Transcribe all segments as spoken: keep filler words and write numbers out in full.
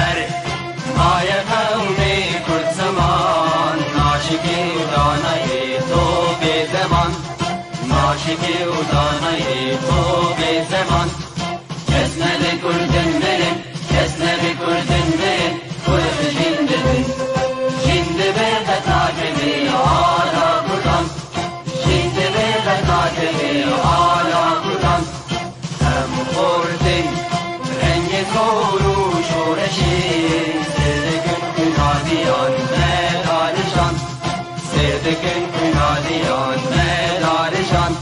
Erê, maye qewmê Kurd ziman, naşikî û danayê to bê zeman. Naşikî û danayê to bê zeman. Kes nebe Kurdin mirin, kes nebe Kurdin mirin, Kurd jîn dibin. Jîn dibe qet nakeve ala Kurdan. Jîn dibe qet nakeve ala Kurdan. Em xortin rengê zor û şoreşê, sêr dikin kunadiyan me darijan. Sêr dikin kunadiyan me darijan.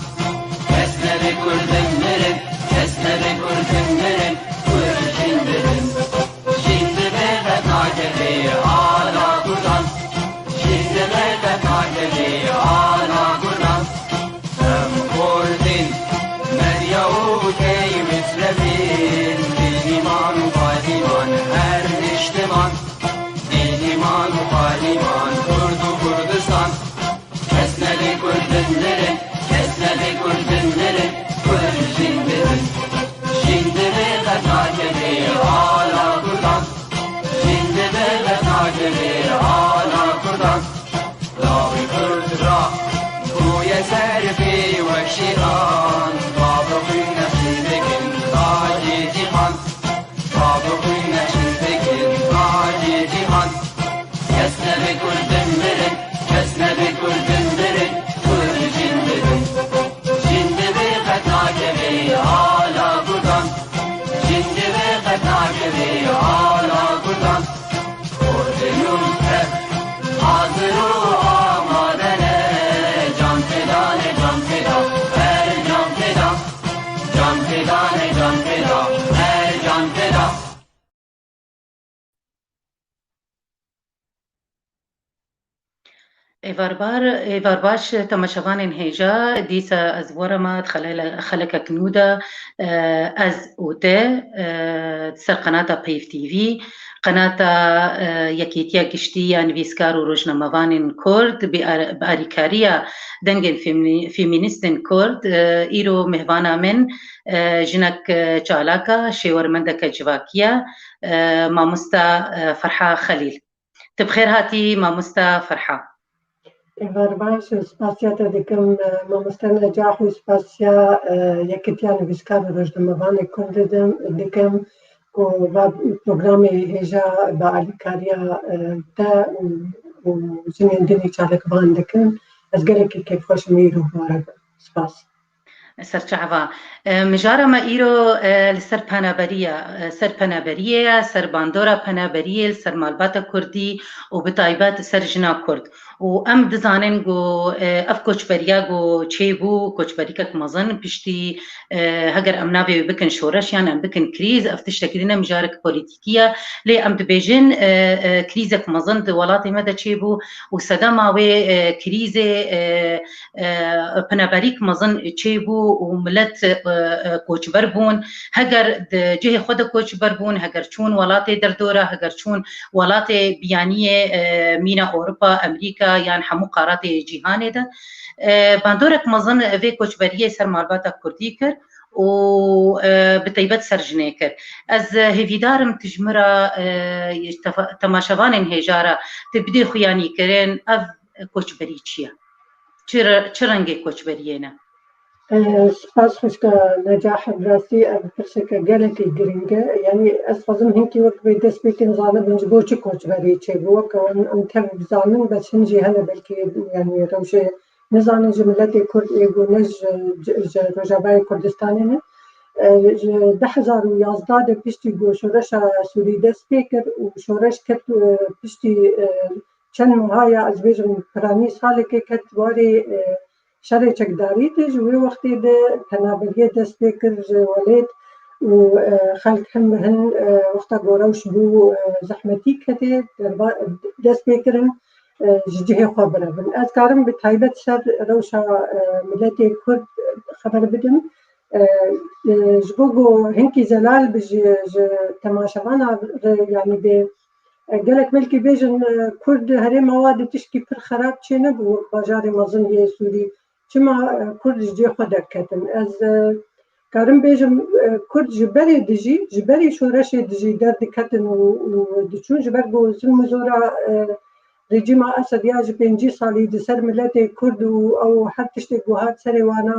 Kes nebe Kurdin mirin, kes nebe Kurdin mirin, Kurd jîn dibin. Jîn dibe qet nakeve ala Kurdan. Jîn dibe qet nakeve ala Kurdan. Em xortin medya û tey mislevin, dîniman û fatiman her niştiman. Dîniman û fatiman Kurd û Kurdistan. Kes nebe Kurdin mirin, kes nebe Kurdin mirin, Kurd jîn dibin. Jîn dibe qet nakeve ala Kurdan. Jîn dibe qet nakeve ala Kurdan. Lawê Kurd ra bûye ser pê wek şêran. Bavê xwîn nexşîn dikin tacê cîhan. Bavê xwîn nexşîn dikin tacê cîhan. Kes nebe Kurdin mirin, kes nebe Kurdin mirin, Kurd jîn dibin. Jîn dibe qet nakeve ala Kurdan. Jîn dibe qet nakeve ala Kurdan. Kurdin û Kurd hazir û amade ne. Can feda ne, can feda, her can feda. Can feda ne, can feda, her can feda. Êvar bar, êvar baş, temaşevanên hêja, dîsa ez werema di xelele-, xelekek nû de, e, ez û te, e, di ser qenata Peyv T V, qenata, e, Yekîtiya Giştî ya Nivîskar û Rojnamevanên Kurd, bi ar-, bi alîkariya dengên femî-, femînîstên Kurd, e, îro mêvana min, e, jinek, e, çalak e, şêwermendeke civakî ye, e, mamosta, e, Ferha Xelîl. Tu bi xêr hatî, mamosta Ferha. Êvar baş, spasiya te dikim, e, mamoste Necah û spasiya, e, Yekîtiya Nivîskar û Rojnamevanê Kurd didim, dikim ku va programê hêja bi alîkariya, e, te û, û jinên din ê çalakvan dikim. Ez gelekî kêfxweş im, îro mubarek be. Spas. Serçava. E, mijara me îro, e, li ser penaberî ye, e, ser penaberiyê ye, ser bandora penaberiyê, li ser malbata Kurdî û bi taybet ser jina Kurd. Û em dizanin ku, e, ev koçberiya ku çêbû, koçberîkek mezin piştî, e, heger em navê wê bikin şoreş yan em bikin krîz, ev tiştekî din e, mijarek polîtîkî ye. Lê em dibêjin, e, e, krîzek mezin di welatê me de çêbû û sedema wê, e, krîzê, e, e, penaberîk mezin çêbû û milet, e, e, koçber bûn. Heger di cihê xwe de koçber bûn, heger çûn welatê derdora, heger çûn welatê biyaniyê, e, mîna Ewropa, Amerîka yan hemû qaratê cîhanê de, e, bandorek mezin vê koçberiyê ser malbata Kurdî kir û, e, bi taybet ser jinê kir. Ez hêvîdar im tu ji min re, e, tefa-, temaşevanên hêja re tu bidê xuyanîkirin ev koçberî çi ye? Çi re-, çi rengê koçberiyê ne? E, spas xwişka Necah, bi rastî ev pirseke gelekî giring e. Yanî ez xwazim hinkî wek vê dest pê kin zanibin ji bo çi koçberî çêbû. Wek em, em tev bizanin, bes hin jî hene belkî, yanî rewşê nizanin ji miletê Kurd ê ku ne ji, ji, ji Rojavayê Kurdistanê ne. E, ji du hezar û yazdeh de piştî ku şoreşa Sûrî dest pê kir û şoreş ket, e, piştî, e, çend meha ya, ez bêjim piranî salekê ket warê, e, şerê çekdarî de, ji wê wextê de penaberiyê dest pê kir ji welêt û, e, xelk hin bi hin, e, wexta ku rewş bû, e, zehmetî ketê, derba-, dest pê kirin, e, ji cihê xwe birevin. Ez karim bi taybet ser rewşa, e, miletê Kurd xeber bidim. E, e, ji bo ku hinkî zelal bi ji, ji temaşevana re, yanî bê, e, gelek belkî bêjin, e, Kurd herêma wa di tişkî pir xerab çênebû wek bajarê mezin yê Sûrî. Çima, e, Kurd ji cê xwe derketin? Ez, e, Karim bêjim, e, Kurd ji berê dijî, ji berê şoreşê dijî derdiketin û, û diçûn, ji ber ku zilm û zora, e, rejîma Esed ya ji pêncî salî di ser miletê Kurd û ew her tiştê ku hat serê wana,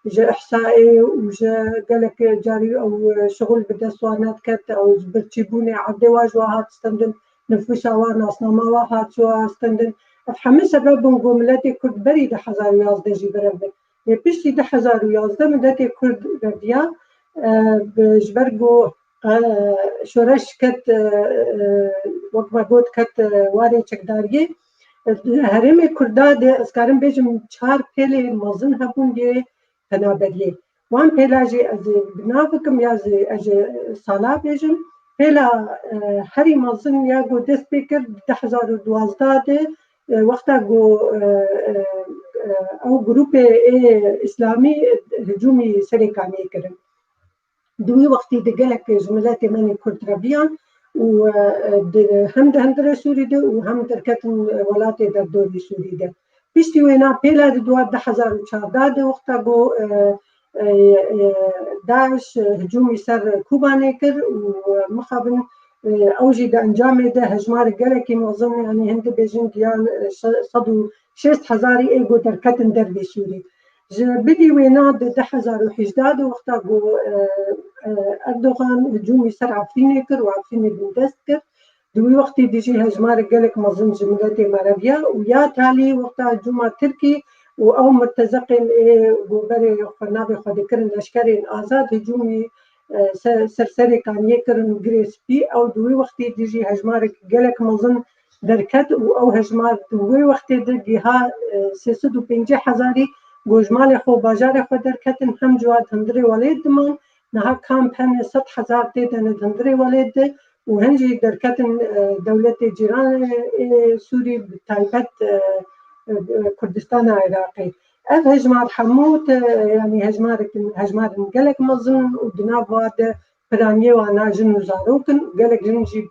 ji ihsaê û ji gelek carî ew şixul bi dest wan nediket, ew ji birçîbûnê erdê wan ji wan hat stendin, nifûsa wan, nasnama wan hat ji wan stendin. Ev hemû sebeb bûn ku miletê Kurd berî du hezar û yazdeh jî berev bê. Lê piştî du hezar û yazdeh miletê Kurd reviya, e, bi, ji ber ku, e, şoreş ket, e, e, wek me got, ket, e, warê çekdariyê. E, di herêmê Kurda de ez karim bêjim çar pêlê mezin hebûn yê penaberiyê. Wan pêla jî ez ê bi nav bikim ya jî ez ê sala bêjim. Pêla, e, herî mezin ya ku dest pê kir di du hezar û duwazdeh de, e, wexta ku, e, e, e, ew grûpê ê îslamî hicûmî serê Kaniyê kirin. Di wî wextî de gelek ji miletê me yê Kurd reviyan û, e, e, di, hem di hundirê Sûrî de û hem derketin, e, welatê derdorî Sûrî de. Piştî wêna pêla di dua du hezar û çardeh de wexta ku, e, e, e, DAIŞ, e, hicûmî ser Kobanê kir û, e, mixabin, e, ew jî di encamê de hejmarek gelekî mezin, yanî hin dibêjin giyan, e, şe-, sed û şêst hezarî ê ku derketin dervê Sûrî. Ji bilî wêna di du hezar û hejdeh de wexta ku, e, e, Erdogan hicûmî ser Efrînê kir û Efrînê bindest kir, di wî wextî de jî hejmarek gelek mezin ji miletê me reviya û ya talî wexta hicûma Tirkî û ew mirtezeqên ê ku berê xwe navê xwe dikirin leşkerên azad hicûmî, e, se-, ser serê Kaniyê kirin û girê spî. Ew di wî wextî de jî hejmarek gelek mezin derket û ew hejmar di wê wextê de giha, e, sê sed û pêncî hezarî ku ji malê xwe û bajarê xwe derketin, hem ji wan di hundirê welêt diman, niha kamp hene sed hezar tê de ne di hundirê welêt de û hin jî derketin, e, dewletê cîranê, e, Sûrî, bi taybet, e, e, Kurdistana Iraqê. Ev hejmar hemû te, yanî hejmarek, hejmarên gelek mezin û di nav wa de piraniyê wana jin û zarok in. Gelek jin jî, m,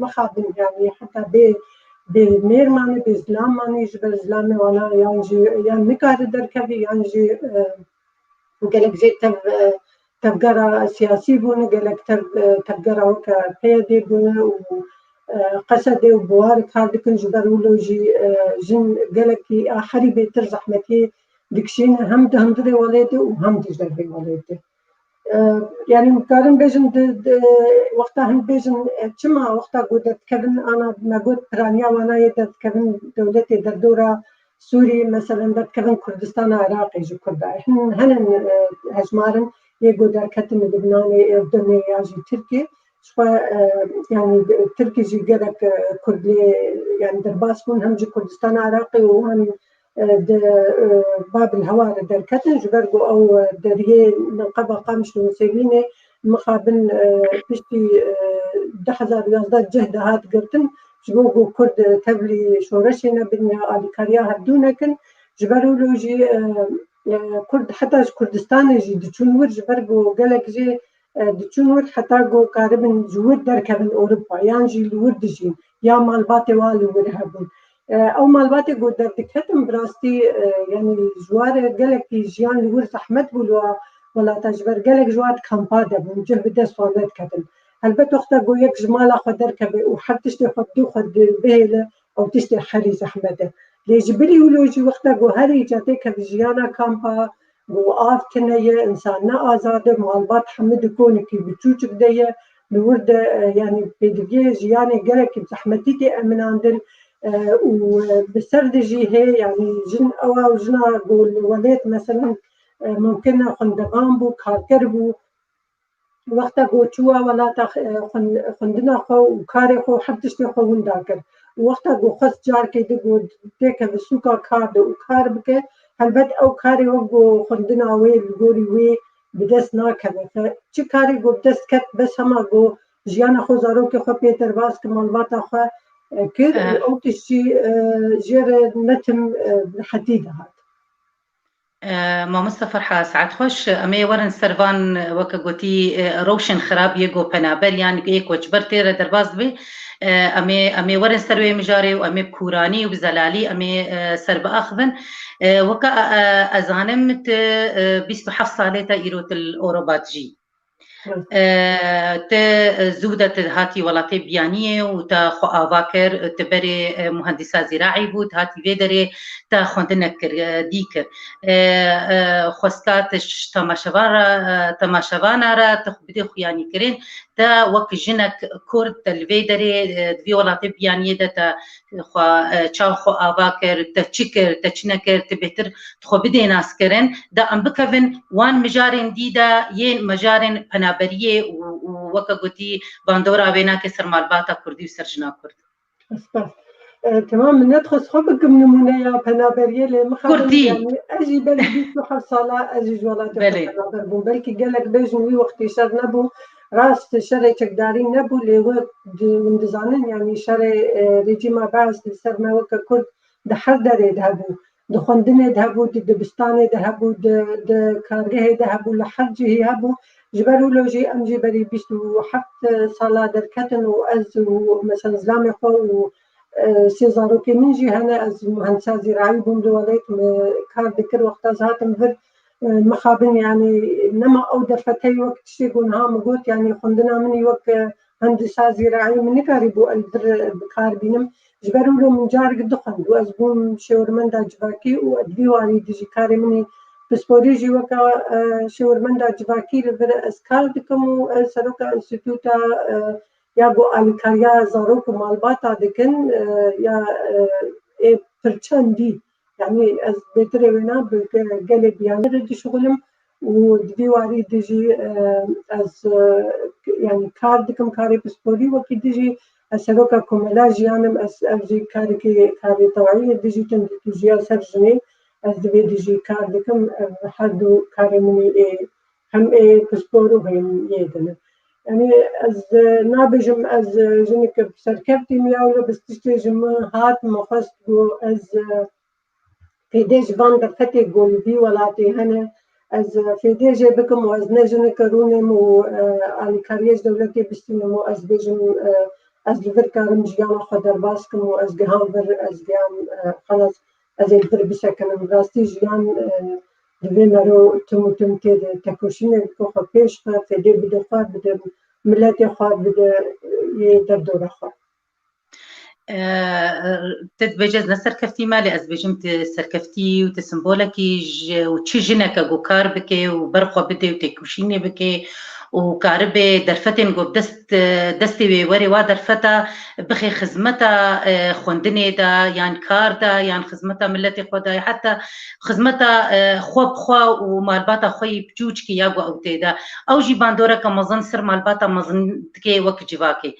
mixabin, yanî heta bê, bê mêr mane, bê zilam mane, ji ber zilamê wana yan jî, yan nikare derkevî, yan jî, e, gelek jê tev, e, tevgera siyasî bûne, gelek tev, e, tevgera weke P Y D bûne û, e, Qesedê û Buwarê kar dikin, ji ber wilo jî, e, jin gelekî a herî bêtir zehmetiyê dikişîne, hem di hundirê welêt de û hem di dervê welêt de. E, yanî, karin bêjin, di, di, wexta hin bêjin, e, çima wexta ku derdikevin, ana me got, piraniya wana yê derdikevin dewletê derdora Sûrî, meselen, derdikevin Kurdistana Iraqê ji Kurda. Hin, hinin, e, hejmarin yê ku derketin Libnanê, Urdunê ya jî Tirkiyê. Ji xwe, e, yanî, Tirkî jî gelek, e, Kurd lê, yanî, derbas bûn, hem ji Kurdistana Iraqê û hem e, di, e, Babil Hewa re derketin, ji ber ku ew, e, deriyê Neqeba Qamişlo Sêwînê mixabin, e, piştî, e, du hezar û yazdeh cih dihat girtin, ji bo ku Kurd, e, tevlî şoreşê nebin ya alîkariya hevdû nekin. Ji ber wilo jî, e, e, Kurd heta ji Kurdistanê jî diçûn wir, ji ber ku gelek jê, e, diçûn wir heta ku karibin ji wir derkevin Ewropa, yan jî li wir dijîn, ya malbatê wan li wir hebûn. E, ew malbatê ku derdiketin, bi rastî, e, yanî ji wan re gelekî jiyan li wir zehmet bû li wa welata, ji ber gelek ji wan di kampa de bûn, cih bi dest wan nediketin. Helbet wexta ku yek ji mala xwe derkeve û her tiştê xwe bi dû xwe di-, bihêle, ew tiştê herî zehmet e. Lê ji bilî wilo jî wexta ku herî ca têkeve jiyana kampa, ku av tune ye, însan ne azad e, malbat hemû di konikî biçûçik de ye, li wir de, e, yanî pêdiviyê jiyanê gelekî bi zehmetî tê eminandin, e, û, e, bi ser de jî hê, yanî jin ewa û jina ku li welêt, meselen, e, mumkin e xwendevan bû, karker bû, wexta ku çûwa welata, e, xwend-, xwendina xwe û karê xwe û her tiştê xwe winda kir. Û wexta ku xwest carkê di ku têkeve sûka kar de û kar bike, helbet ew karê wek ku xwendina wê li gorî wê bi dest nakeve. Fe-, çi karê ku bi dest ket, bes hema ku jiyana xwe, zarokê xwe pê derbas kir, malbata xwe, e, kir, û Eh. ew tişt jî, e, jê re netim, e, bi rehetî dihat. E, Mamoste Ferha, saet xweş. Em ê werin ser van, weke gotî, e, rewşên xirab yê ku penaber yan yê koçber tê re derbas dibe. E, em ê, em ê werin ser wê mijarê û em ê bi kûranî û bi zelalî em ê, e, ser biaxivin. E, weke, e, e, ez zanim tu, e, bîst û heft salê te îro tu li Ewropa dijî. E, te, e, zû de te hatî welatê biyaniyê û te xwe ava kir, te berê, e, muhendîsa zîraî bû, te hatî vê derê te xwendinek kir, e, dî kir. E, e, xwestka te ji temaşevan re, e, temaşevana re te xwe bidê xuyanîkirin, te wek jinek Kurd te li vê derê, e, di vî welatê biyaniyê de te xwe, e, çav xwe ava kir, te çi kir, te çi nekir, te bêtir xwe bidê naskirin, da em bikevin wan mijarên dî de yên mijarên penaberiyê û, û weke gotî bandora wê nake ser malbata Kurdî û ser jina Kurd. Spas. E, temam, min nexwest xwe bikim nimûneya penaberiyê, lê mixabin Kurdî. Yani ez jî belê bîst û heft sala ez jî ji welatê xwe Belê. penaber bûm. Belkî gelek bêjin wî wextî şer nebû. Rast şerê çekdarî nebû, lê wek di, hûn dizanin, yani şerê, e, rejîma Bees li ser me weke Kurd di her derê de hebû. Di xwendinê de hebû, di dibistanê de hebû, di, di kargehê de hebû, li her cihî hebû. Ji ber wilo jî em jî berî bîst û heft sala derketin û ez û mesela zilamê xwe û, e, sê zarokê min jî hene. Ez muhendisa zîraî bûm li welêt, min kar dikir wexta ez hatim vir, e, mixabin, yani nema ew derfeteyê wek tiştê ku niha min got, yani xwendina min î wek, e, hendisa zîraî min nikarîbû ez vir bi kar bînim. Ji ber wilo min carek dixwend û ez bûm şêwirmenda civakî û di vî warî de jî karê min î pisporî jî weka, e, şêwirmenda civakî li vir ez kar dikim û ez seroka înstîtuta, e, ya ku alîkariya zarok û malbata dikin, e, ya, e, ê pirçendî. Yani ez bêtirê wêna bi ge-, gelê biyanî re dişuxilim û di vî warî de jî, e, ez, e, yani kar dikim, karê pisporî wekî dijî ez seroka komela jiyan im, ez ev jî karekî karê tewayî ye, dijî tundûtûjiya ser jinê ez di vê dijî kar dikim, ev her du karê min ê, hem ê pispor û hem yê din e. Yani ez, e, nabêjim ez, e, jinik serkeftî me ya wilo bi tiştê ji min hat, min xwest ku ez, e, fêdê ji van derfetê ku li vî welatê hene, ez, e, fêdê jê bikim û ez ne jinik rûnêm û, e, alîkariyê ji dewletê bistînim û ez bêjim, e, ez li vir karim jiyana xwe derbas kim û ez giham vir, ez giham, e, xelas, ez ê li vir bisekinim. Rastî jiyan, e, divê mero tim û tim tê de tekoşînê bike, xwe pêş xe, fêdê bide xwe, bide miletê xwe, bide, e, yê derdora xwe. E, tu dibêje ez ne serkeftî me, lê ez dibêjim tu serkeftî û tu simbolekî ji, û çi jineke ku kar bike û ber xwe bide û têkoşînê bike û karibe derfetên ku bi dest, destê wê were wa derfeta bixe xizmeta, e, xwendinê de, yan kar de, yan xizmeta miletê xwe de, heta xizmeta, e, xwe bi xwe û malbata xwe yî piçûçkî ya ku ew tê de. Ew jî bandoreke mezin ser malbata mezin dike wek civakê.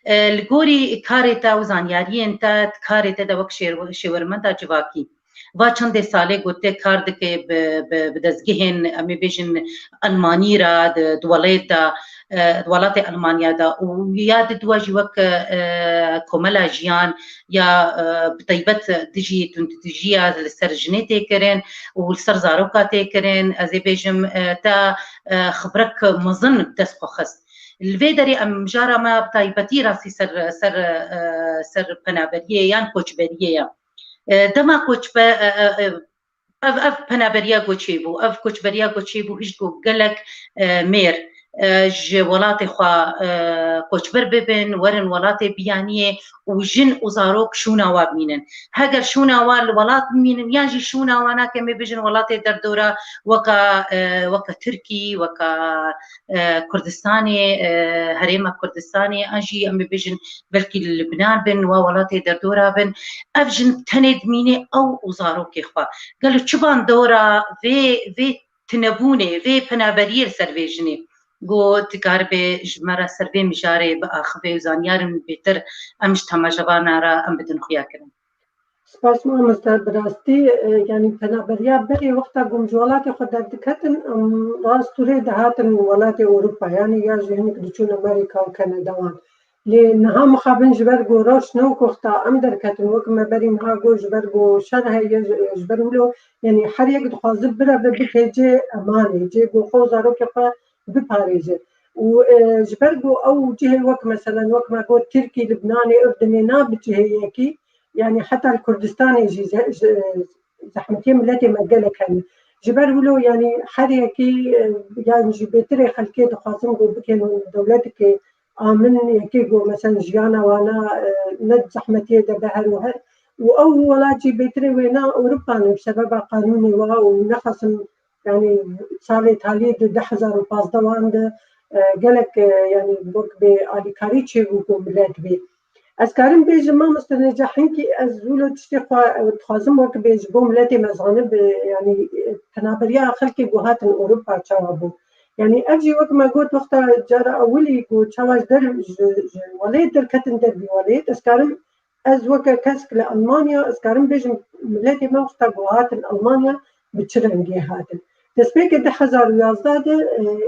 E, li gorî karê te û zanyariyên te, karê te de wek şêr-, şêwermenda civakî, va çendê salê ku te kar dike bi, bi, bi dezgehên, em ê bêjin, Elmanî re, di, di welêt de, e, di welatê Elmanya de û ya di dua jî wek, e, komela jiyan ya, e, bi taybet dijî tundûtûjiya li ser jinê tê kirin û li ser zaroka tê kirin, ez ê bêjim, e, te, e, xibrek mezin bi dest xwe xist. Li vê derê em mijara me bi taybetî rastî ser, ser, e, ser penaberiyê yan koçberiyê ye. E, dema koçbe-, e, e, e, ev, ev penaberiya ku çêbû, ev koçberiya ku çêbû, hişt ku gelek, e, mêr, e, ji welatê xwe, e, koçber bibin, werin welatê biyaniyê û jin û zarok şûna wa bimînin. Heger şûna wa li welat bimînin, yan jî şûna wa nake, em ê bêjin welatê derdora weka, e, weka Tirkî, weka, e, Kurdistanê, e, herêma Kurdistanê, an jî em ê bêjin belkî li Libnan bin, wa welatê derdora bin. Ev jin tenê dimîne ew û zarokê xwe. Gelo çi bandora vê, vê tinebûnê, vê penaberiyê li ser vê jinê ku dikaribe ji me re ser vê mijarê biaxive û zanyarên bêtir em ji temaşevana re em bidin xuya kirin? Spas mamoste, bi rastî, e, yani penaberiya berê wexta ku em ji welatê xwe derdiketin, em rast û rê dihatin welatê Ewropa, yani ya jî hinek diçûn Amerîka û Kanada wan. Lê niha mixabin ji ber ku rewş ne wek wexta em derketin, wek me berî niha got, ji ber ku şer heye, ji, ji ber wilo, yanî her yek dixwaze bireve bike cê emanê, cê ku xwe û zarokê xwe biparêze. Û, e, ji ber ku ew cihê wek, meselen, wek me got, Tirkî, Libnanê, Urdunê na bi cihê yekî, yanî heta li Kurdistanê jî ze-, ji, zehmetiyê miletê me gelek hene. Ji ber wilo, yanî her yekî, e, yan jî bêtirê xelkê dixwazin ku bikên dewletekê amin, yekê ku, meselen, jiyana wana, e, ne di zehmetiyê de be her û her. Û ew welat jî bêtirê wêna Ewropa ne, bi sebeba qanûnê wa û nexasim, yanî salê taliyê di du hezar û pazdeh wan de, e, gelek, e, yanî wek bê alîkarî çêbû ku milet bê. Ez karim bêjim, mamoste Neca, hinkî ez wilo tiştê xwe, e, dixwazim wek bê ji bo miletê me zanibe, yanî, e, penaberiya xelkê ku hatin Ewropa çawa bû. Yanî ev jî wek me got wexta cara ewilî ku çawa ji der ji, ji welêt derketin der vî welêt. Ez karim, ez weke kesk li Almanya, ez karim bêjim miletê me wexta ku hatin Almanya bi çi rengê hatin. Destpêkê du hezar û yazdeh de,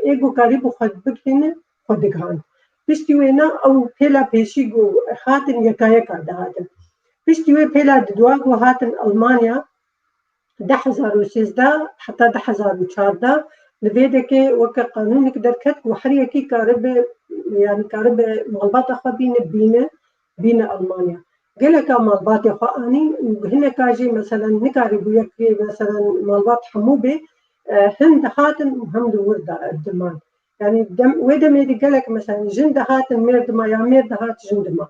e, ê ku karîbû xwe bigihîne, xwe digihand. Piştî wêna ew pêla pêşî ku hatin yeka yeka dihatin. Piştî wê pêla didwa ku hatin Almanya, du hezar û sêzdeh heta du hezar û çardeh li vê dekê weke qanûnek derket ku her yekî karibe, yanî karibe malbata xwe bîne, bîne, bîne Almanya. Geleka malbatê xwe anîn û hineka jî, meselen, nikarîbû yekê, meselen, malbat hemû bê, e, hin dihatin û hem di wir de diman. Yanî dem, wê demê de gelek, meselen, jin dihatin mêr dima ya mêr dihat jin dima.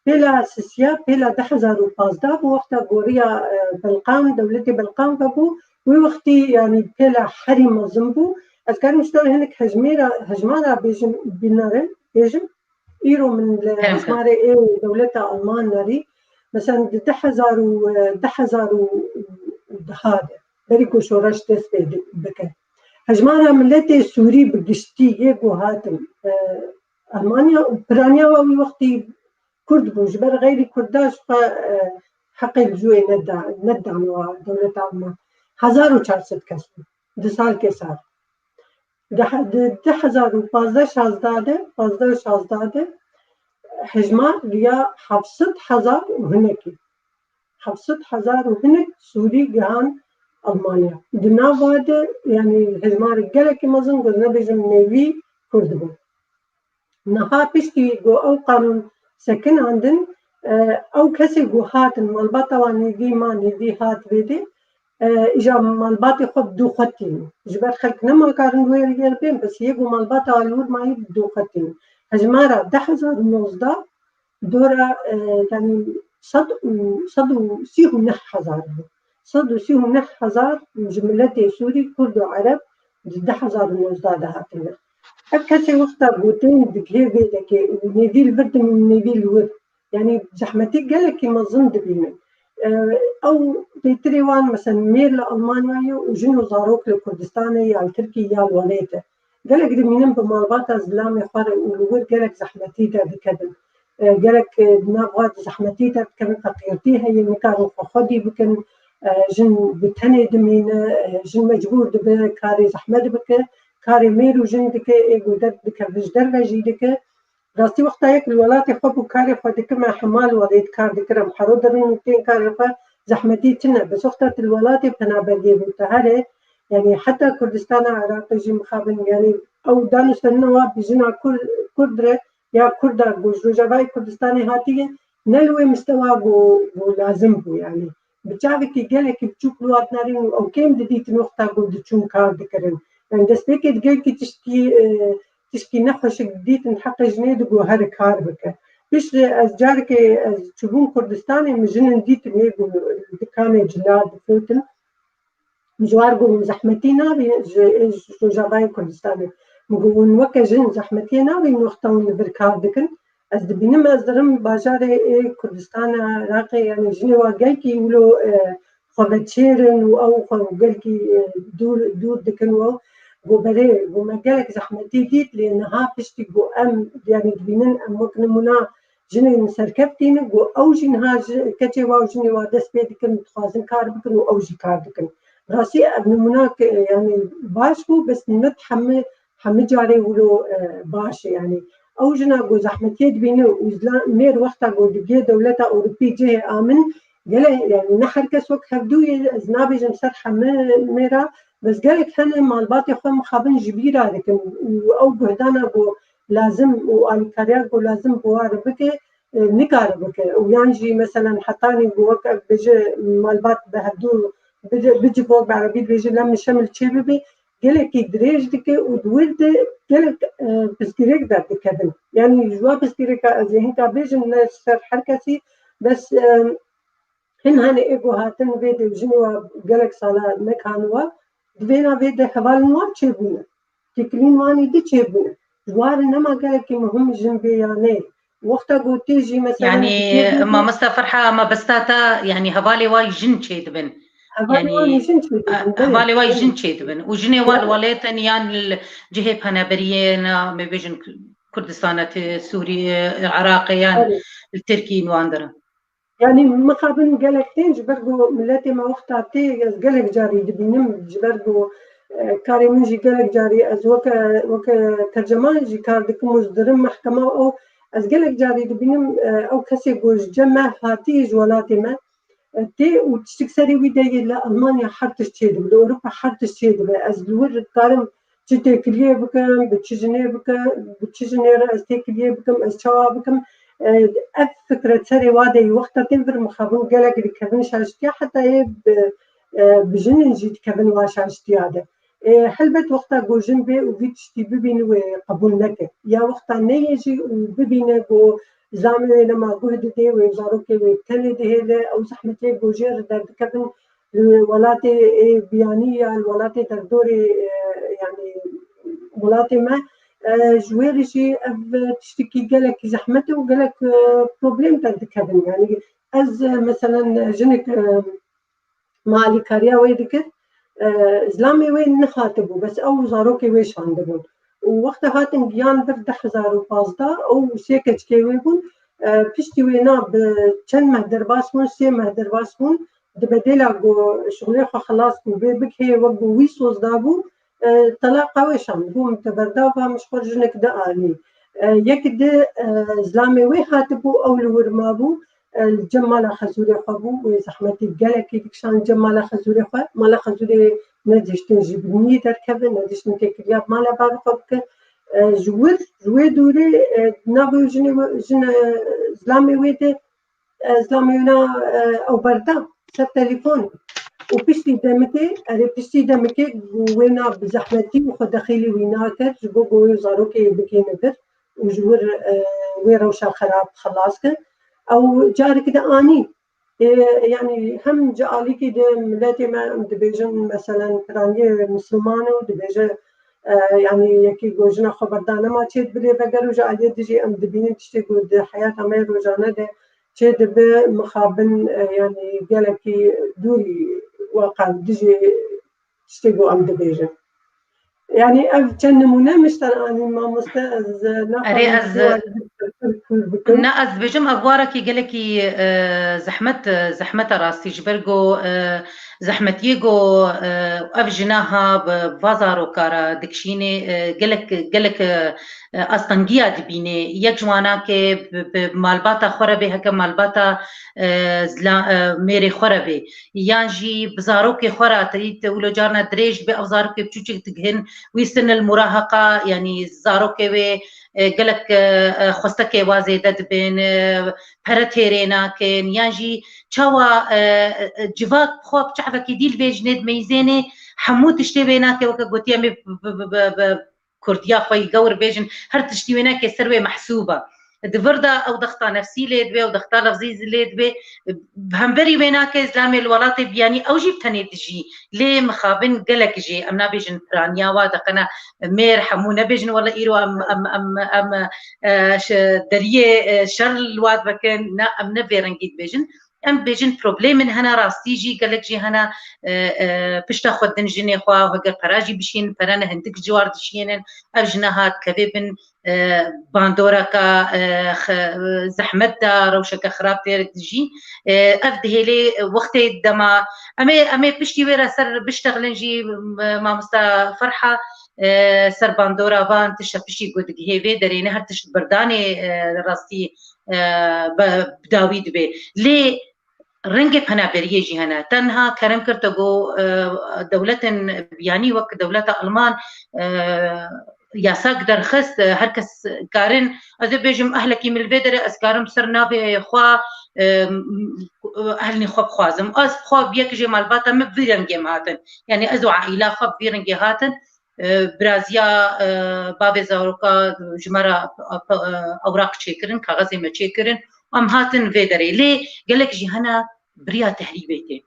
Pêla sisiya, pêla du hezar û pazdeh bû wexta goriya, e, Belqan, dewletê Belqan vebû. Wê wextî, yanî, pêla herî mezin bû. Ez karim ji te re hinek hejmêra, hejmara bêjim, bînerin, bêjim. Îro min li Hemşe. Hejmarê ê dewleta Alman nerî, mesela di du hezar û, e, du hezar û deha de, berî ku şoreş dest pê di-, bike. Hejmara miletê Sûrî bi giştî yê ku hatin, e, Almanya û piraniya wa wî wextî Kurd bû. Ji ber xeyrî Kurda ji xwe, e, heqê li cûyê neda-, nedane wa dewleta Alman. Hezar û çar sed kes bû. Di salkê sar. Di he-, di du hezar û pazdeh şazdeh de, pazdeh şazdeh de hejmar riya heft sed hezar û hinekî. Heft sed hezar û hinek Sûrî gihan Almanya. Di nava de, yanî hejmarek gelekî mezin, ku nebêjim nêvî Kurd bû. Niha piştî ku ew qanûn sekinandin, e, ew kesê ku hatin malbata wan nêvî ma, nêvî hat vê de, e, îja malbatê xwe bi dû xwe tînin. Ji ber xelk nema karin wê yer bên, bes yê ku malbata wan li wir mayî bi dû xwe tînin. Hejmara du hezar û nozdeh dora, e, yanî sed û, sed û sî û neh hezar bû. Sed û sî û neh hezar ji miletê Sûrî, Kurd û Ereb di du hezar û nozdeh de hatine. Ev kesê wexta gotên digihê vê dekê û nêvî li vir dimîn, nêvî li wir. Yanî zehmetî gelekî mezin dibînin. E, ew pêtirê wan, mesela, mêr li Almanyayê û jin û zarok li Kurdistanê ya li Tirkî ya li welêt e. Gelek dimînin bi malbata zilamê xwe re û li wir gelek zehmetî derdikevin. E, gelek, e, di nav xwe de zehmetî derdikevin, feqîrtî heye, nikarin xwe xwedî bikin, e, jin bi tenê dimîne, e, jin mecbûr dibe karê zehmet bike, karê mêr û jin dike, ê ku derdikeve ji derve jî dike. Rastî wexta yek li welatê xwe bû karê xwe dikir, me hema li welêt kar dikir, em hero derin û tên karê xwe, zehmetî tune. Bes wexta tu li welatê penaberiyê bû, tu here, yanî heta Kurdistana Iraqê jî mixabin, yanî ew danûstandina wa bi jina Kur-, Kurd re ya Kurda ku ji Rojavayê Kurdistanê hatiye, ne li wê mistewa ku, ku lazim bû, yanî bi çavekî gelekî biçûk li wan dinarîn û ew kêm didîtin wexta ku diçûn kar dikirin. Yanî destpêkê di gelkî tiştî, e, tişkî nexweşik didîtin heqê jinê di ku here kar bike. Piştre ez carekê ez çûbûm Kurdistanê, min jinin dîtin yê ku li dikanê cila difirotin. Ji wan got, hûn zehmetî nabînin ji, ji Rojavayê Kurdistanê. Min got, hûn weke jin zehmetiyê nabînin wexta hûn li vir kar dikin? Ez dibînim, ez dirim bajarê ê Kurdistana Iraqê, yanî jinê wa gelkî wilo, e, xwe veçêrin û ew xwe gelkî, e, dûr, dûr dikin û ew got, belê, got, me gelek zehmetî dît, lê niha piştî got, em, yanî dibînin, em wek nimûna jinên serkeftî ne, got, ew jî niha ji, keçê wa û jinê wa dest pê dikin, dixwazin kar bikin û ew jî kar dikin. Rastî ev nimûnak, e, yanî baş bû, bes ne hemî, hemî carê wilo, e, baş e, yanî Ew jina ku zehmetiyê dibîne û mêr wexta ku digê dewleta Ewropî cihê amin, gelek, yani ne her kes wek hevdû ye, ez nabêjim ser heme mêra, bes gelek hene malbatê xwe mixabin ji bîra dikin û ew guhdana ku lazim û alîkariya ku lazim bi wan re bike, e, nikare bike. Û yan jî meselen hetanî ku wek ev bêje malbat bi hevdû bicivo, bi erebî dibêje lem şemil çê bibe, gelekî dirêj dike û di wir de gelek, e, pirsgirêk derdikevin. Yanî ji wan pirsgirêka ez ê hinka bêjim ne ser her kesî, bes, e, hin hene ê ku hatin vê de jinê wa gelek sala nekaniwa, di vêna vê de hevalên wan çêbûne. Têkilîn wan êdî çêbûne. Ji wan re nema gelekî muhim jin bê ya neyê. Wexta ku tê jî mesela... Yanî, mamosta Ferha, mebesta te, yanî hevalê wa jin çêdibin. Hevalê wa jin çêdibin, belê. Hevalê wa jin çêdibin. Û jinê wa li welatên yan li cihê penaberiyê ne, me bêjin Kurdistana, Sûriyê, Iraqê yan li Tirkiyê wan derin. Yanî mixabin gelek tên ji ber ku miletê me wexta tê, ez gelek carî dibînim ji ber ku, e, karê min jî gelek carî ez weke, weke terceman jî kar dikim û ez dirim mehkema û ez gelek carî dibînim, e, ew kesê ku ji cem me hatî ji welatê me, e, tê û tiştik serê wî de yê li Almanya her tişt çêdibe, li Ewropa her tişt çêdibe. Ez li wir dikarim çi têkiliyê bikim, bi çi jinê bikim, bi çi jinê re ez têkiliyê bikim, ez çawa bikim. E, ev fikret serê wa de yî wexta tên vir mixabin gelek dikevin şaştiya, heta yê bi, e, bi jinên jî dikevin wa şaştiya de. E, helbet wexta ku jin bê û vî tiştî bibîne wê qebûl neke. Ya wexta neyê jî û bibîne ku zilmê wê nema guh didê, wê zarokê wê tenê dihêle, ew zehmetiyê ku jê re derdikevin li welatê, ê, biyanî ya li welatê derdorê, e, yanî welatê me, e, ji wê re jî ev tiştekî gelekî zehmet e û gelek, e, problem derdikevin. Yanî ez, e, meselen jinik, e, me alîkariya wê dikir, e, zilamê wê nehatibû, bes ew zarokê wê şandibûn. Û wexta hatin giyan vir du hezar û pazdeh, ew sê keçikê wê bûn, e, piştî wêna bi çend meh derbas bûn, sê meh derbas bûn, di bedêla ku şixulê xwe xilas bû, bê bigihê wek ku wî soz dabû, e, telaqa wê şand. Bû min te berdav ba, min ji xwe jinik dianî. E, yek di, e, zilamê wê hatibû, ew li wir mabû, e, li cem mala xezûrê xwe bû, wê zehmetî gelekî dikişand cem mala xezûrê xwe. Mala xezûrê nedihiştin ji binî derkeve, nedihiştin têkiliya bi mala bavê xwe bike. E, ji wir, ji wê dûrê, e, navê jinê wê, jin, e, zilamê wê de, e, zilamê wêna, e, ew berda ser telefon. Û piştî demikê, erê piştî demikê wêna bi zehmetî û xwe dexîlî wî nakir, ji bo ku wê zarokê bikêne vir û ji wir, e, wê rewşa xerab xelas kin. Ew careke de anî. E, yanî hem ji alîkî de miletê me em dibêjin, meselen, piraniyê misilman e û dibêje, e, yanî yekî ku jina xwe berda nema çêdibirê veger û ji aliyê dijî em dibînin tiştê ku di heyata me rojane de çêdibe mixabin, e, yanî gelekî dûrî weqa dijî tiştê ku em dibêjin. Yanî ev çend nimûne min ji te re anîn mamoste, ez, e, naxwazim... Erê, ez, e, kûr bikim. Na, ez dibêjim ev warekî gelekî, e, zehmet, e, zehmeta rastî ji ber ku, e, zehmetiyê ku, e, ev jina ha bi va zaroka re dikişînê, e, gelek, gelek, e, e, astengiya dibînê. Yek ji wana ke bi, bi malbata xwe re bê, heke malbata, e, zila-, e, mêrê xwe re bê. Yan jî bi zarokê xwe re te dît, wilo carna dirêj dibe, ev zarokê biçûçik digihin, wî sinil muraheqa, yanî zarokê wê, e, gelek, e, e, xwestekê wa zêde dibin, e, pere têrê nakin, yan jî çawa, e, e, civak xwe bi çavekî dî li vê jinê dimeyzênê, hemû tiştê wê nake, weke gotiye, em ê bi, bi, bi, bi, bi kurtiya xwe yî gewr bêjin, her tiştî wê neke ser wê mehsûb e. Di vir de ew dexta nefsî lê dibe, ew dexta lefzî zî lê dibe. Bi hemberî wê nake zilamê li welatê biyanî ew jî bi tenê dijî. Lê mixabin gelek jê, em nabêjin piraniya wa de qena mêr hemû nebêjin, wele îro em, em, em, em, e, şe-, deriyê, e, şer li wa dibikin, na, em ne vê rengî dibêjin. Em dibêjin problemên hene, rastî jî gelek jî hene, e, e, pişta xwe din jinê xwe, heger pera jî bişînin, pere ne hindik ji war dişiyênin, ev jina ha dikeve bin, e, bandoreka, e, xe-, zehmet de, rewşeke xirab tê dijî. E, ev dihêlê wextê dema em ê, em ê piştî wê re ser biştexilin jî, e, mamosta Ferha, e, ser bandora van tişt şepişî ku digihê vê derê ne her tişt berdanê, e, rastî, e, bi dawî dibe. Lê rengê penaberiyê jî hene. Tenha kerem kir te got, e, dewletên biyanî wek dewleta Alman, e, yasak derxist, e, her kes karin, ez ê bêjim, ehlekî min li vê derê ez karim ser navê xwe, e, ehlî xwe bixwazim. Ez xwe bi yek jê malbata min bi vî rengê min hatin. Yani ez û aîla xwe bi vî rengê hatin. E, biraziya, e, bavê zaroka ji me re, e, ewraq çêkirin, kaxezê me çêkirin. Em hatin vê derê. Lê gelek jî hene biriya tehrîbê tê.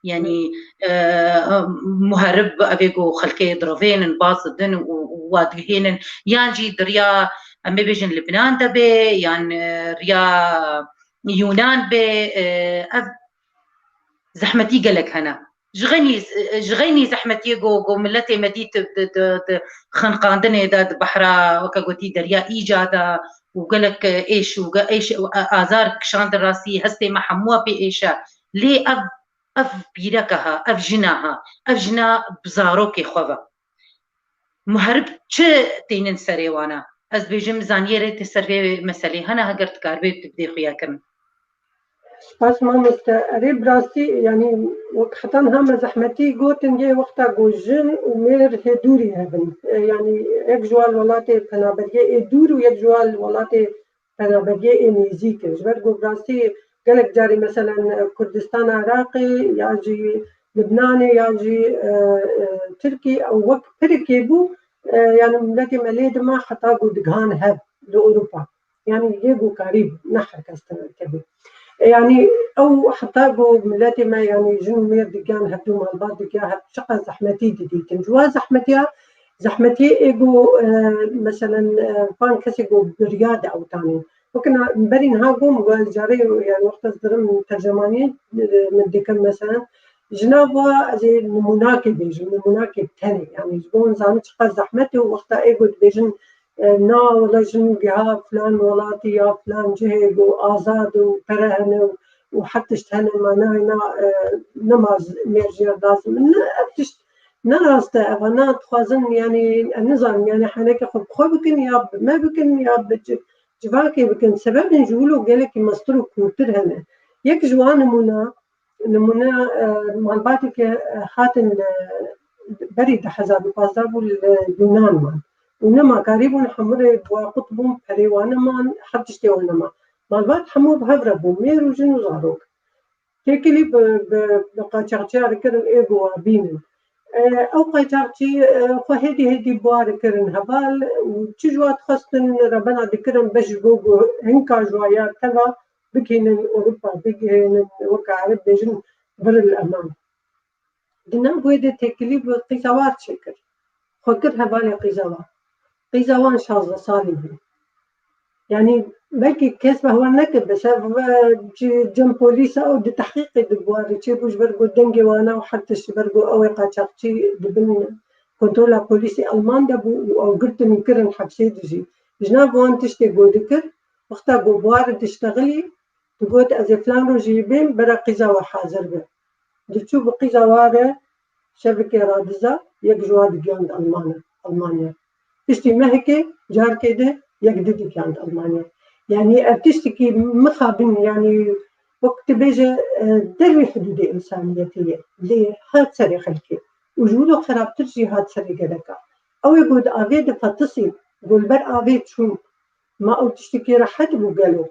Yani, e, muherib evê ku xelkê direvênin, baz didin û, û wa dihênin. Yan jî diriya, em ê bêjin Libnan de bê, yan, e, riya Yunan bê, e, ev zehmetî gelek hene. Ji xeynî, ji xeynî zehmetiyê ku, ku miletê me dît di, di, di xeniqandinê de, di behra, weke gotî, Derya Îca de û gelek êş û ge-, êş û a-, azar kişandin rastî, hestê me hemû pê êş e. Lê ev, ev pîreka ha, ev jina ha, ev jina bi zarokê xwe ve. Muherib çi tênin serê wana? Ez bêjim zaniyerê tê ser vê meselê hene, heger dikaribê tu bidê xuya kirin. Spas mamoste. Erê, bi rastî, yani, wek heta niha me zehmetî gotin, yê wexta ku jin û mêr hê dûrî hebin. E, yani, yek ji wan welatê penaberiyê ê dûr û yek ji wan welatê penaberiyê ê nêzîk in. Ji ber ku bi rastî gelek carî, meselen, Kurdistana Iraqê ya jî Libnanê ya jî, e, e, Tirkî, ew wek pirikê bû, e, yani, miletê me lê dima heta ku digihan hev li Ewropa. Yani yê ku karî ne her kes tevekevê. E, yani ew heta ku miletê me, yani jin û mêr digiyan hevdû, malbat digiya hev, çiqas zehmetî didîtin. Ji wan zehmetiya, zehmetiyê ê ku, e, meselen, e, van kesê ku biriya di ewtanê. Wekî na-, berî niha got, min got, ez carê, yani wexta ez dirim tercemaniyê, e, min dikim, meselen, ji nav wa ez ê nimûnakê bêjim, nimûnakê tenê. Yani ji bo hûn zanin çiqas zehmet e û wexta ê ku dibêjin, e, na, wela jin giha filan welatî ya filan cihê ku azad û pere hene û, û her tişt hene, ma nayê na, e, nema z-, mêr jê re lazim in. Ne, ev tişt ne rast e, eva na dixwazin, yani, em nizanin, yani, henekê xwe bi xwe bikin ya bi me bikin ya bi ci-, civakê bikin. Sebebên ji wilo gelekî mestir û kûrtir hene. Yek ji wan nimûna, nimûne, e, malbateke, e, hatin li, berî du hezar û pazdeh bû, li Yûnan man. Û nema karîbûn hemûrê bi wa qut bûn, perê wan neman, her tiştê wan nema. Malbat hemû bi hev re bû, mêr û jin û zarok. Têkilî bi, bi, bi qaçaxçiya dikirin, ê bi wa bînin. E, ew qaçaxçî, e, xwe hêdî hêdî bi wa dikirin heval û çi ji wa dixwestin rebena dikirin, beş ji bo ku hinka ji wa ya teva bigihînin Ewropa, bigihînin weke Ereb bêjin bir el eman. Di nav wê de têkilî bi qîza wa re çêkir. Xwe kir hevalê qîza wa. Qîza wan şazdeh salî bû. Yani belkî kes behwer neke, bes ev, e, ci-, cem polîsa ew di tehqîqê de bi wa re çêbû, ji ber ku dengê wana û her tişt, ji ber ku ew ê qaçaxçî di bin kontrola polîsê Alman de bû û ew girtin û kirin hepsê de jî. Ji nav wan tiştê ku dikir, wexta ku bi wa re diştexilî, digot, ez ê filan rojî bêm, bera qîza we hazir be. Diçû bi qîza wa re şevikê radiza, yek ji wa digihand Almanya, Almanya. Piştî mehekê, carkê de yek di digihand Almanya. Yani ev tiştekî mixabin, yani wek tu bêje, e, dervê hidûdê însaniyetê ye. Lê hat serê xelkê. Û ji wilo xerabtir jî hat serê geleka. Ew ê ku di avê de fetisî, ku li ber avê çû, ma ew tiştekî rehet bû gelo?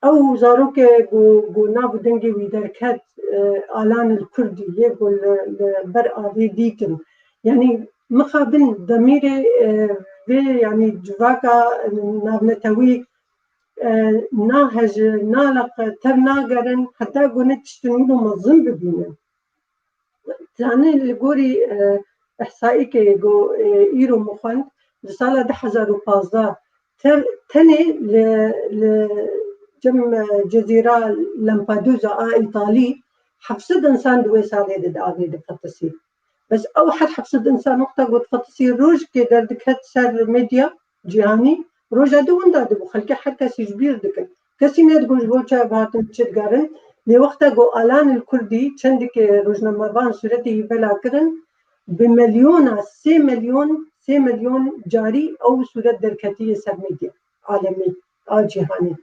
Ew zarokê ku, ku nav û dengê wî derket, e, Alan el Kurdî yê ku li, li ber avê dîtin. Yani mixabin demîrê, e, vê, yani civaka navnetewî, e, nahejin, naleqin, tevnagerin, heta ku ne tiştin wilo mezin bibînin. Zanî li gorî, e, ihsaîkê ku, e, îro min xwend, di sala du hezar û pazdeh te-, tenê li, li cem, e, cezîra Lampedusa a Îtalî heft sed însan di wê salê de di avê de fetisî. Bes ew her heft sed însan wexta ku fetisî rojekê derdiket ser medya cîhanî, roja di winda dibû, xelkê her kesî ji bîr dikir. Kesî nedigot ji bo çi ev hatin çi digerin. Lê wexta ku Alan el Kurdî çendikê rojnamevan sûretê wî bela kirin, bi milyona, sê milyon sê milyon carî ew sûret derketiye ser medya alemî, a cîhanê.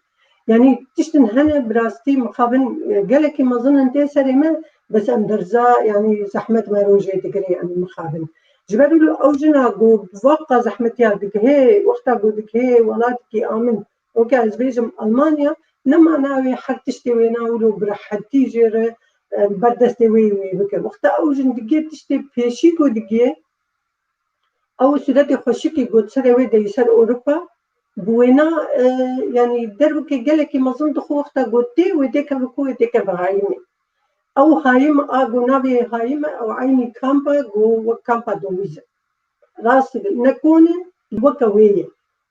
Yanî tiştin hene bi rastî mixabin, e, gelekî mezin in tê serê me, bes em derza, yanî zehmet me rojê digirê, yanî mixabin. Ji ber wilo ew jina ku bi vaqqa zehmetiya digihê, wexta ku digihê welatekî amin, weke ez bêjim Almanya, ne mana wê her tiştê wêna wilo bi rehetî jê re, e, ber destê wê wê bike. Wexta ew jin digihê tiştê pêşî ku digihê, ew sûretê xweşikî got serê wê deyî ser Ewropa, bi wêna, e, yanî derbikê gelekî mezin dixwe wexta got tê, wê têkeve ku wê têkeve hayîmê. Ew hayîm a ku navê hayîm e, ew eynî kamp e, ku wek kampa domîz e. Rast e, ne kon e, weke wê ye.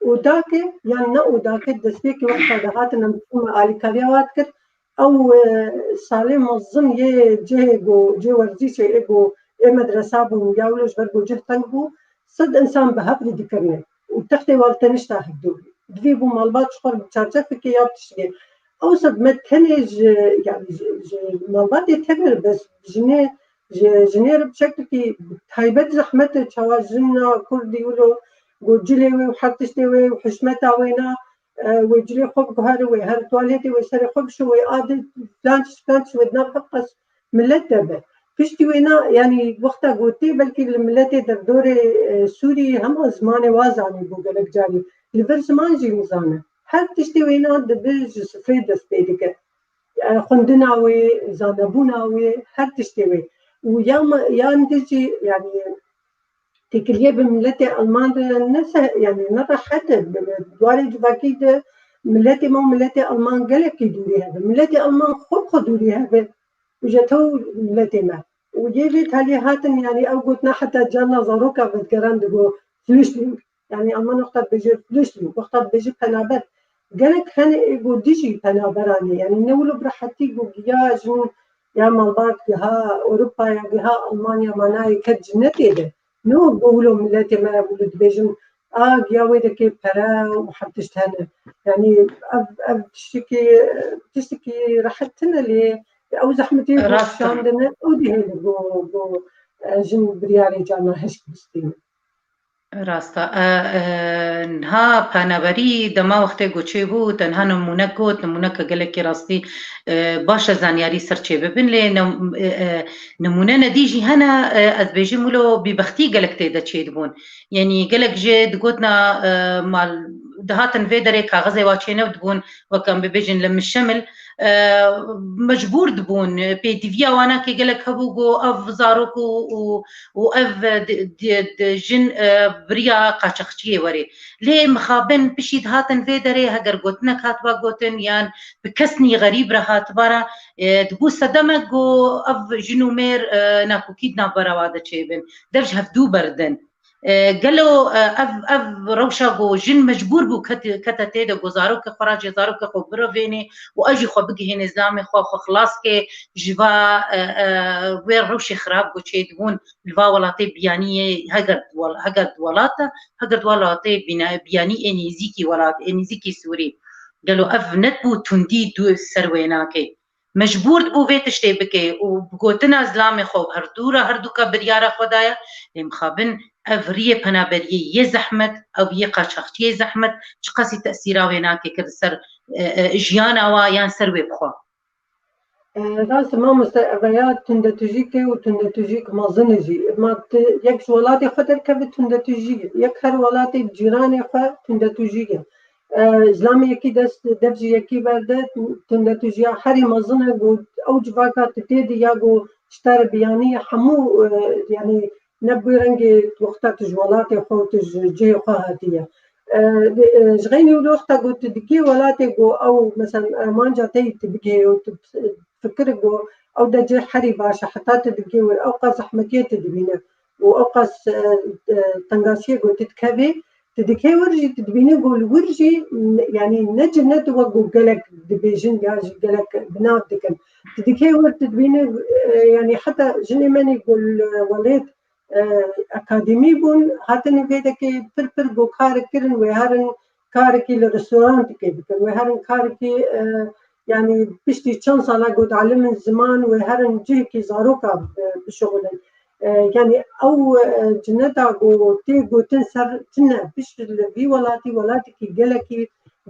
Odak e, yan ne odak e, destpêkê wexta dihatin em çûme alîkariya wa dikir, ew, e, salê mezin yê cihê ku, cihê werzîşê ê ku ê medresa bûn, ya wilo ji ber ku cih teng bû, sed insan bi hev re dikirine û textê wan tenişta hevdû bû. Divê bû malbat ji xwe re bi çarçefekê ya bi tiştekê. Ew sed me tenê ji, yanî ji, ji malbatê tevir, bes jinê, ji jinê re bi şekilkî taybet zehmet e, çawa jina Kurdî wilo ku cilê wê û her tiştê wê û hişmeta wê na, e, wê cilê xwe biguhere, wê her tualetê wê serê xwe bişo, wê adê filan tişt, filan tişt, wê di nav hev qas millet de be. Piştî wêna, yanî wexta gotê belkî li miletê derdorê, e, Sûrî hema zimanê wa zanîbû gelek carî. Li vir ziman jî nizane. Her tiştê wêna dibe ji sifrê dest pê dike. E, xwendina wê, zanebûna wê, her tiştê wê. Û ya me, yan de jî, yanî têkiliyê bi miletê Alman re ne se-, yanî ne rehet e. Bi, bi warê civakî de miletê me û miletê Alman gelekî dûrî hebe. Miletê Alman xwe bi xwe dûrî hebe. Û ji tew miletê me. Û yê vê taliyê hatin, yanî ew gotina heta carna zaroka vedigeran digo Flüchtling. Yanî Alman wexta dibêje Flüchtling, wexta dibêje penaber. Gelek hene ê ku dijî penaberan e. Yanî ne wilo bi rehetî ku giya jin ya malbat giha Ewropa ya giha Almanya manayê ket cinnetê de. Ne wek ku wilo miletê me wilo dibêjin, a giya wê dekê pere û her tişt hene. Yanî ev, ev tiştekî, tiştekî rehet tine lê ew zehmetiyê ku Rast e. Şandine, ew dihêle ku, ku, e, jin biryarê carna hişk bistîne. Rast e. E, e, niha penaberî dema wextê ku çêbû, te niha nimûnek got, nimûneke gelekî rastî, e, baş e zanyarî ser çê bibin, lê nim-, e, e, nimûne nedî jî hene, e, ez bêjim wilo bîbextî gelek tê de çêdibûn. Yanî gelek jê digotina, e, mal, dihatin vê derê kaxizê wa çênew dibûn, wek em bibêjin li mişemil, e, mecbûr dibûn, pêdiviya wana kê gelek hebû ku ev zarok û, û, û ev di, di, di jin, e, biriya qaçaxçiyê werê. Lê mixabin pişî dihatin vê derê heger gotinek hatiba gotin yan bi kesnî xerîb re hatiba re, e, dibû sedemek ku ev jin û mêr, e, nakokî di navbera wa de çêbin. Dev ji hevdû berdin. E, gelo, e, ev, ev rewşa ku jin mecbûr bû ket-, kete tê de ku zarokê xwe racê zarokê xwe birevênê û ev jî xwe bigihênê zilamê xwe, xwe xilas kê ji va, e, e, wê rewşê xirab ku çêdibûn li va welatê biyaniyê heger di wel-, heger di welata, heger di welatê bîna-, biyanî ê nêzîkî welat, ê nêzîkî Sûrî. Gelo ev nedibû tundî du ser wê nakê. Mecbûr dibû vê tiştê bike û bi gotina zilamê xwe û herdû re herdûka biryara xwe daye, lê mixabin ev riyê penaberiyê yê zehmet, ev yê qaçaxçiyê zehmet, çiqasî tesîra wê nake kir li ser, e, e, jiyana wa yan ser wê bixwe. E, rast e mamoste, ev ya tundetûjîk e û tundetûjîk mezin e jî. Ma tu yek ji welatê xwe derkeve tundetûjî ye. Yek her welatê cîranê xwe tundetûjî ye. E, zilamê yekî dest, dev ji yekî berde, tundetûjiya herî mezin e ku ew civaka tu tê de ya ku ji te re biyanî ye hemû, e, yanî ne bi rengê wexta tu ji welatê xwe û tu ji cihê xwe hatiye. E, e, ji xeynî wilo wexta ku tu dikê welatê ku ew, mesela, armanca te yî tu bigihê û tu fikir ku ew de cih herî baş e, heta tu dikê wir ew qas zehmetiyê tu dibîne û ew qas, e, e, tengasiyê ku tu dikevê, tu dikê wir jî tu dibîne ku li wir jî, n-, yanî ne cih ne tu wek ku gelek dibêjin ya jî gelek bi nav dikin. Tu dikê wir tu dibîne, e, yanî heta jinê me nî ku li welêt, e, akademî bûn, hatine vê dekê pir pir ku kar kirin, wê herin karekî li restorantikê bikin, wê herin karekî, e, yanî piştî çend sala ku dialimin ziman, wê herin cihekî zaroka, e, bişuxulin. E, yanî ew, e, cineta ku tê gotin ser tine, pişt li vî welatî, welatekî gelekî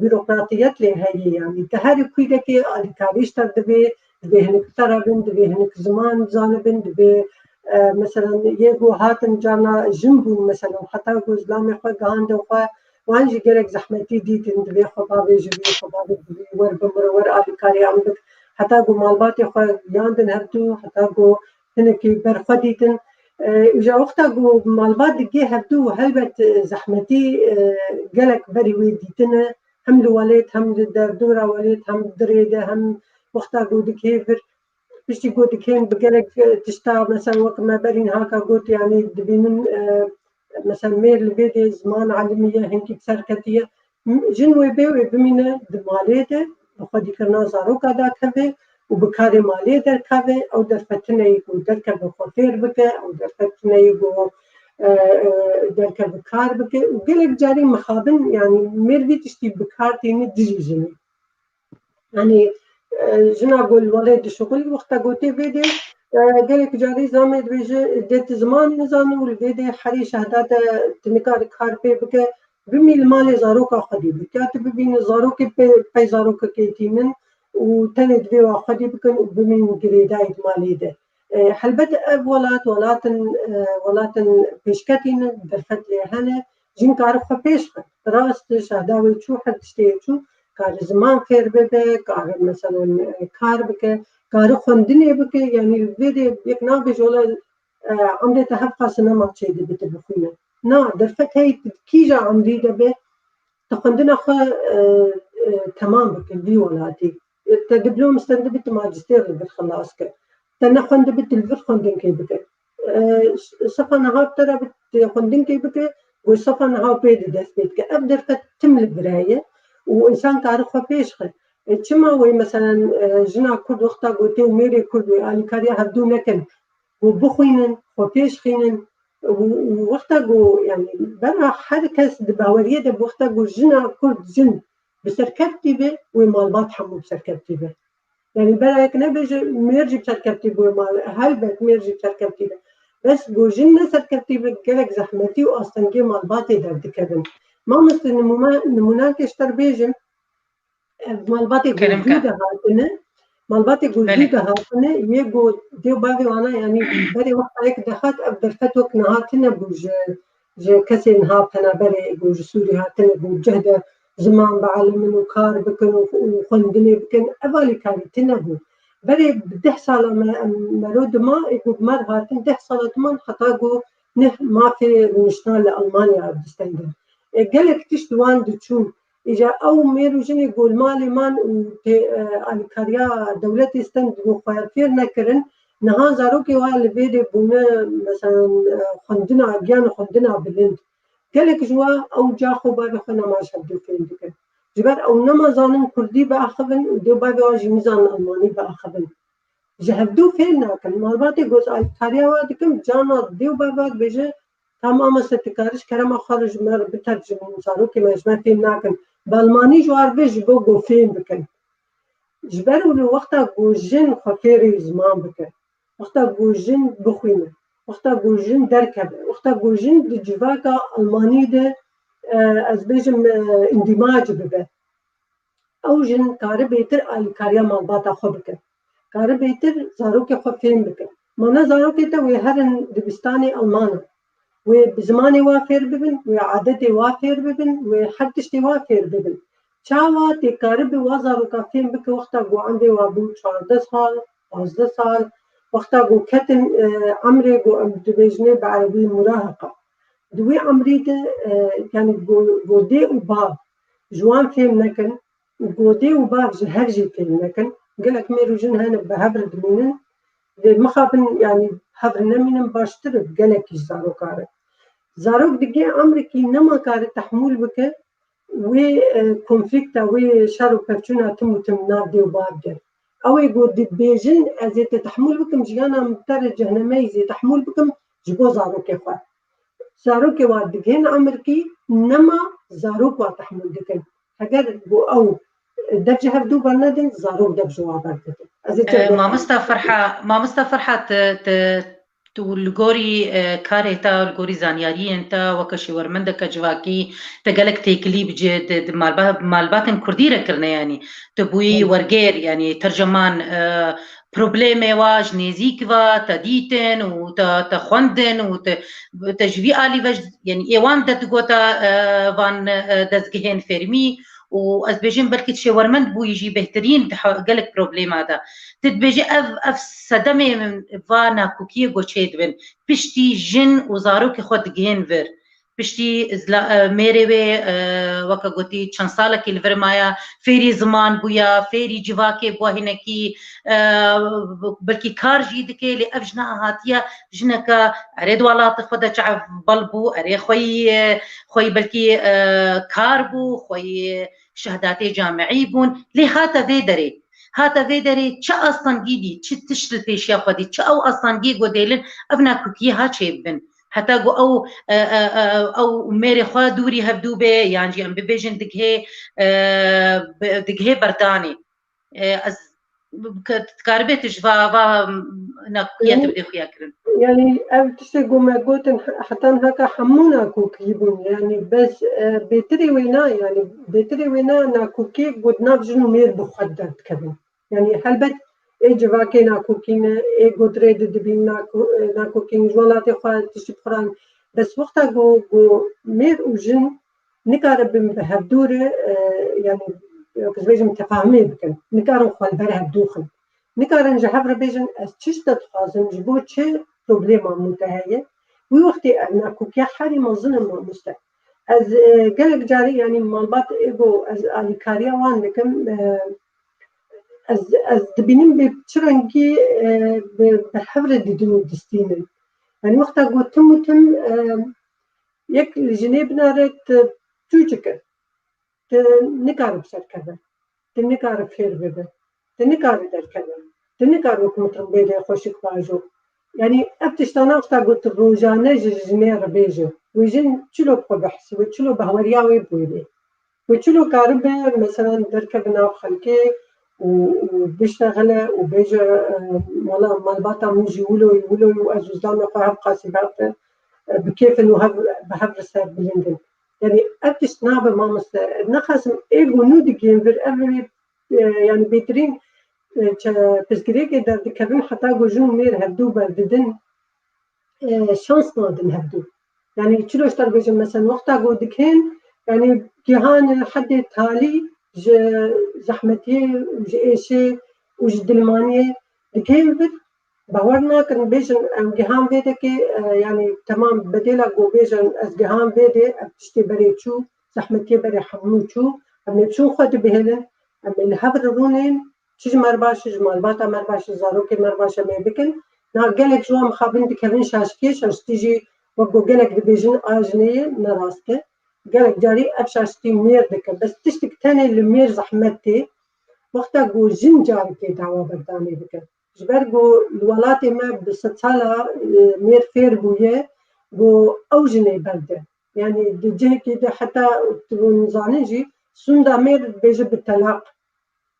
bîrokratiyet lê heye, yanî te herî kûdekê alîkarî ji te divê, divê hinek ferevin, divê hinek ziman zanibin, divê, e, mesela yê ku hatin carna jin bûn, mesela heta ku zilamê xwe gihandin xwe, wan jî gelek zehmetî dîtin, divê xwe bavêjibî, xwe bavêjibî, wer bimire, wer alîkarî em bik, heta ku malbatê xwe giyandin hevdû, heta ku hinekî ber xwe dîtin. E, îja wexta ku malbat digê hevdû helbet, e, zehmetî, e, gelek berî wê dîtine, hem li welêt, hem li derdora welêt, hem dirê de, hem wexta ku dikê vir. Piştî ku dikên bi gelek, e, tişta, mesela wek me berî niha ka got, yanî dibînin, e, mesela mêr li vê dê ziman elimiye, hinkî bi ser ketiye. M-, jin wê bê, wê bimîne di malê de, bi xwedîkirina zaroka dakeve û bi karê malê derkeve, ew derfetineyê ku derkeve xwe fêr bike, ew derfetineyê ku, e, e, derkeve kar bike û gelek carî mixabin, yanî mêr vî tiştî bi kar tîne dijî jinê. Yanî, e, jina ku li welê dişuxulî wexta ku tê vê dê, e, gelek carî zamê dibêje, dê tu ziman nizane û li vê dê herî şehda te tu nikare kar pê bike, bimî li malê zaroka xwedî bike. Ya tu bibîne zarokê pê, pey zarokekê tînin û tenê divê wa xwedî bikin û bimîn girêdayî di malê de. E, helbet ev welat, welatin, e, welatin pêşketî ne, derfet lê hene, jin kare xwe pêş xe. Rast e, şehda wê çû, her tiştê çû, kare ziman fêr bibe, kare mesela, e, kar bike, kare xwendinê bike, yanî vê dê yek nabêje wela, e, emrê te hevqa sinema çêdibe tu bixwîne. Na, derfet hey tu kîja emrî de be, tu xwendina xwe, e, e, temam bike vî welatî. E, te diplom stendibî, tu majistêr li vir xilas ke. Te nexwendibî, tu li vir xwendinkê bike. E, s-, sefa niha bi te re bi, tu xwendinkê bike, ku sefa niha pê di dest pê dike. Ev derfet tim li vir heye û însan kare xwe pêş xe. E, çima wê meselen, e, jina Kurd wexta ku tê û mêrê Kurd wê alîkariya hevdû nekin, ku bixwînin, xwe pêş xînin, û, û wexta ku, yanî, bera her kes di baweriyê de, wexta ku jina Kurd jin bi serkeftî be, wê malbat hemû bi serkeftî be. Yanî, bera yek nebêje, mêr jî bi serkeftî be, wê mal, helbet mêr jî bi serkeftî be. Bes ku jin ne serkeftî be, gelek zehmetî û astengê malbatê derdikevin. Mamoste, nimûne-, nimûnakê ji te re bêjim, Ev malbatê Kerem gurcû ke. de hatine, malbatê gurcû Belê. de hatine, yê ku dê û bavê wana, yanî berê wexta yek de hat, ev derfet wek niha tine bû ji, ji kesên niha penaberê ku ji Sûrî hatine, ku cih de ziman bielimin û kar bikin û, û xwendinê bikin, ev alîkarî tine bû. Berê bi deh sala me, em, mero dima, ê ku bi me re hatin, deh sala diman, heta ku neh mafê rûniştina li Almanya distendin. E, gelek tişt wan diçûn. Îja ew mêr û jinê ku li malê man û tê, e, alîkariya dewletê stend û xwe fêr nekirin, niha zarokê wa li vê dê bûne, meselen, e, xwendina, giyan û xwendina bilind. Gelek ji wa ew ca xwe bavê xwe nema ji hevdû fêm dikin. Ji ber ew nema zanin kurdî biaxivin û dê bavê wa jî nizanin almanî biaxivin. Ji hevdû fêm nakin. Malbatê ku ez alîkariya wa dikim, carna dê û bavê wa dibêje, Tam mamoste, tu karî ji kerema xwe re ji me re bitercimî, zarokê me ji me fêm nakin. Bi almanî ji wan re bê ji bo ku fêm bikin. Ji ber wilo wexta ku jin xwe fêrî ziman bike, wexta ku jin bixwîne, wexta ku jin derkeve, wexta ku jin di civaka almanî de, e, ez bêjim, e, îndîmac bibe. Ew jin kare bêtir alîkariya malbata xwe bike. Kare bêtir zarokê xwe fêm bike. Mana zarokê te wê herin dibistanê Alman e. Wê bi zimanê wa fêr bibin, wê adetê wa fêr bibin, wê her tiştê wa fêr bibin. Çawa tê kare bi wa zaroka fêm bike wexta ku emrê wa bû çardeh sal, pazdeh sal, wexta ku ketin, e, emrê ku em dibêjinê bi erebî murahiqa. Di wî emrî de, e, yanî go-, godê û bav ji wan fêm nekin û godê û bav ji hev jî fêm nekin. Gelek mêr û jin hene bi hev re dimînin. Lê mixabin, yanî hev re nemînin baştir e, gelekî ji zaroka re. Zarok digê emrikî nema kare tehmûl bike, wê, e, konflîkta, wê şer û pevçûna tim û tim nav dê û bav de. Ew ê ku dibêjin, ez ê te tehmûl bikim, jiyana min bi te re cehneme yî zê tehmûl bikim ji bo zarokê xwe. Zarokê wa digihên emirkî nema zarok wa tehmûl dikin. Heger ku ew dev ji hevdû bernedin, zarok dev ji wa berdidin. Ez ê E, Mamosta Ferha, Mamosta Ferha, tu, tu Tu li gorî, e, karê te, li gorî zanyariyên te, weke şêwermendeke civakî, te gelek têkilî bi cê-, di, di malba-, malbatên kurdî re kirine, yanî tu bûyî Belê. wergêr, yanî terceman, e, problemê wa ji nêzîk ve te dîtin û te, te xwendin û te, te ji vî alî ve ji, yanî ê wan de digota, e, van, e, dezgehên fermî û ez bêjim belkî şêwermend bûyî jî bêhtirîn di he-, gelek problema de. Tu dibêjî ev, ev sedemê min va nakokiyê go çê dibin. Piştî jin û zarokê xwe digihên vir. Piştî zila-, e, mêrê wê, e, weke gotî çend salekî li vir maya, fêrî ziman bûya, fêrî civakê bûya hinekî, e, belkî kar jî dike, lê ev jina hatiye jineke erê di welatê xwe de çav bal bû, erê xweyî, e, xweyî belkî, e, kar bû, xweyî şehdatê camîî bûn, lê hate vê derê. Hate vê derê çi astengî dî, çi tişt li pêşiya xwe dî, çi ew astengiyê ku dêlin, ev nakokiyê ha çêbibin. Heta ku ew, e, e, e, ew mêrê xwe dûrî hevdû be, yan jî em bibêjin digihê, e, bi-, digihê berdanê. E, ez, ke-, dikaribê tu ji va, va nakokiya tu bidê xuya kirin. Yanî ev tiştê ku me gotin, he-, heta niha hemû nakokî bûn. Yanî bes, e, bêtirê wê na, yanî bêtirê wê na nakokî ku di nav jin û mêr bi xwe derdikevin. Yanî helbet ê civakê nakokî ne, ê godirê didibîn nako-, e, nakokîn, ji welatê xwe tiştî bi xwe re. Bes wexta ku, ku mêr û jin nikarin bin bi hevdû re, e, yanî, wek ez bêjim, tefahumê bikin. Nikarin xwe li ber hevdû xin. Nikarin ji hev re bêjin, ez çi ji te dixwazim, ji bo çi problema min te heye? Wî wextê ev nakokiya herî mezin e, mamoste. Ez, e, gelek carî, yanî malbat ê ku ez alîkariya wan dikim, e, ez, ez dibînim bi çi rengî, e, bi, bi hev re didin û distînin. Yanî wexta ku tim û tim, e, yek li jinê binare tu çûçik e. Tu nikare bi ser keve. Tu nikare fêr bibe. Tu nikare derkeve. Tu nikare wek mitrindê de xweşik bajo. Yanî ev tiştana wexta ku tu rojane ji jinê re bêje. Wê jin çilo bi xwe bihisibe, çilo bahweriya wê bi wê bê. Wê çilo karibe, meselan, derkeve nav xelkê û, û biştexile û bêje, e, wela malbata min jî wilo ye, wilo ye û ez û zilamê xwe hev qasî bi hev, e, bi kêf in û hev, bi hev re serbilind in. Yanî ev tişt nabe, mamoste. Ez nexasim ê ku nû digihên vir, ev ê, e, yanî bêtirîn, e, çe-, pirsgirêkê derdikevin heta ku jin û mêr hevdû berdidin, e, şans nadin hevdû. Yanî çilo ji te re bêjim, mesela wexta ku dikên, yanî gihan hedê talî ji zehmetiyê û ji êşê û ji dilmaniyê dikên vir, bawer nakin, bêjin em gihan vê dekê, e, yanî temam bedêla ku bêjin ez gihan vê dê, ev tiştê berê çû, zehmetiyê berê hemû çû, em ê biçûn xwe dibihêlin, em ê li hev re rûnên, çi ji me re baş e, ji malbata me re baş e, zarokê me re baş e, em ê bikin. Na gelek ji wan mixabin dikevin şaşkiyê, şaştî jî wek ku gelek dibêjin a jinê ye, ne rast e. Gelek carî ev şaştî mêr dike. Bes tiştek tenê li mêr zehmet tê. Wexta ku jin carekê dawa berdanê bike. Ji ber ku li welatê me bi sedsala, e, mêr fêr bûye, ku ew jinê berde. Yanî di cihekî de heta tu zanin jî sûnda mêr dibêje bi telaq.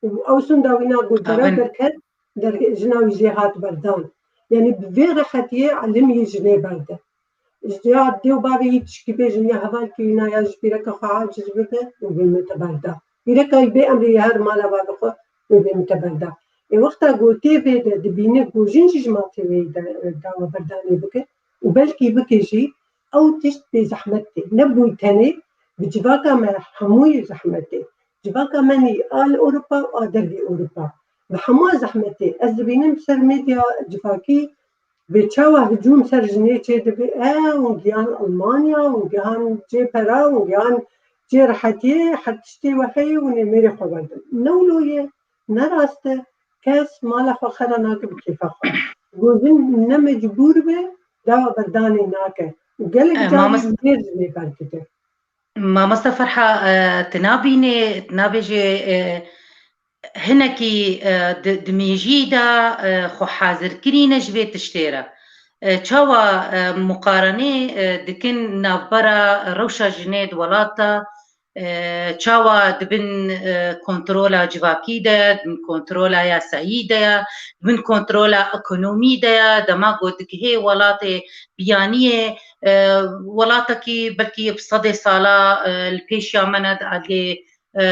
Û ew sûnda wîna ku derew Amin. derket, der-, jina wî jê hat berdan. Yanî bi vê rehetiyê elim yê jinê berde. Ji ya dê û bavê yî tişkî bêjin, ya hevalkî wîna ya ji pîreka xwe aciz bibe û bê min te berda. Pîreka wî bê emrê ya her mala bavê xwe û bê min te berda. Ê wexta ku tê vê de dibîne ku jin jî ji matê wê de, e, dawa berdanê bike û belkî bike jî ew tişt bê zehmet tê. Ne bo wî tenê, bi civaka me hemûyî zehmet tê. Civaka me nî a li Ewropa û a dervê Ewropa. Bi hemû zehmet tê. Ez dibînim ser medya civakî vê çawa hicûm ser jinê çêdibe. E, hûn gihan Almanya, hûn gihan cê pera, hûn gihan cê rehetiyê, her tiştê we heye, hûn ê mêrê xwe berdin. Ne wilo ye, ne rast e. Kes mala xwe xera nake bi kêfa xwe. Ku jin ne mecbûr be, dawa berdanê nake. Û gelek E, carî mamost- mêr jinê berdide. Mamosta Ferha, e, tu nabînê, tu nabêjê, e, hinekî, e, di, di mêjiyê de, e, xwe hazir kirîne ji vê tiştê re. E, çawa, e, muqarenê, e, dikin navbera rewşa jinê di welat de, e, çawa di bin, e, kontrola civakî de, di bin kontrola yasayî de ye, di bin kontrola ekonomî de ye, dema ku digihê welatê biyaniyê, e, welatekî belkî bi sedê sala, e, li pêşiya me ne di aliyê, e,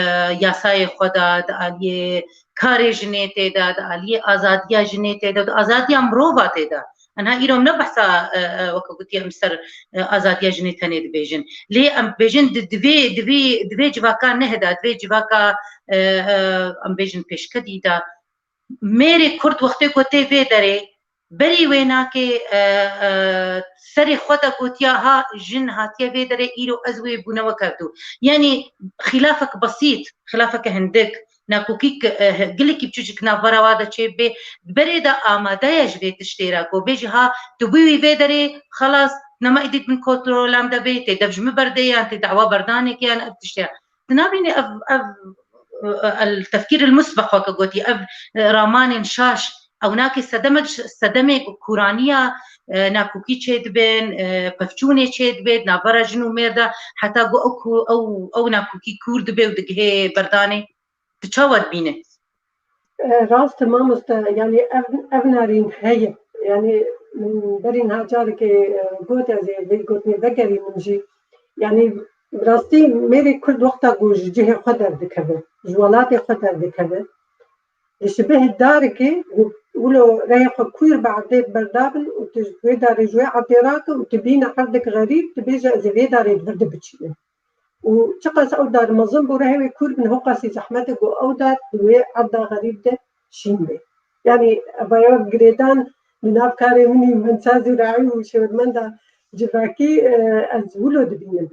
yasayê xwe de, di aliyê karê jinê tê de, di aliyê azadiya jinê tê de, di azadiya mirova tê de. Enha îro em ne behsa, e, e, weke gotiye em ser, e, azadiya jinê tenê dibêjin. Lê em dibêjin di, divê, divê, divê civaka neh de, divê civaka, e, e, em bêjin pêşkedî de. Mêrê Kurd wextê ku tê vê derê, berî wê nake, e, e, serê xwe de gotiya ha jin hatiye vê derê, îro ez wê bûne wek hevdû. Yanî xilafek besît, xilafeke hindik, nakokî, e, gelekî biçûçik navbera wa de çêbibe, berê de amade ye ji vê tiştê re, ku bêjî ha tu bûyî vê derê, xelas, nema îdî bin kontrola me de bê, tê dev ji min berdê yan tê dawa berdanekê yan ev tiştê. Tu nabînî ev, ev, e, el tefkîr el musbeq weke gotî, ev, e, ramanên şaş, ew nake sedemek, sedemê ku kûraniya, e, nakokî çêdibin, e, pevçûnê çêdibe di navbera jin û mêr de, heta ku ew ku-, ew, ew nakokî kûr dibe û digihê berdanê. Tu çawa dibîne? E, rast e mamoste, yanî ev, ev nerîn heye. Yanî min berî niha carekê, e, got ez ê vê gotinê vegerînim jî. Yanî bi rastî mêrê Kurd wexta ku ji cihê xwe derdikeve, ji welatê xwe derdikeve, dişibe hêdarikê ku wilo rehê xwe kûr bi erdê berdabin û tu ji wê darê ji wê erdê rake û tu bîne erdek xerîb, tu bêje ez ê vê darê di vir de biçînim. Û çiqas ew dar mezin bû, rehê wê kûr bin, hoqasî zehmet e ku ew dar di wê erda xerîb de şîn be. Yanî, eva ya girêdan di nav karê min î min sazî raî û şêwirmenda civakî, e, ez wilo dibînim.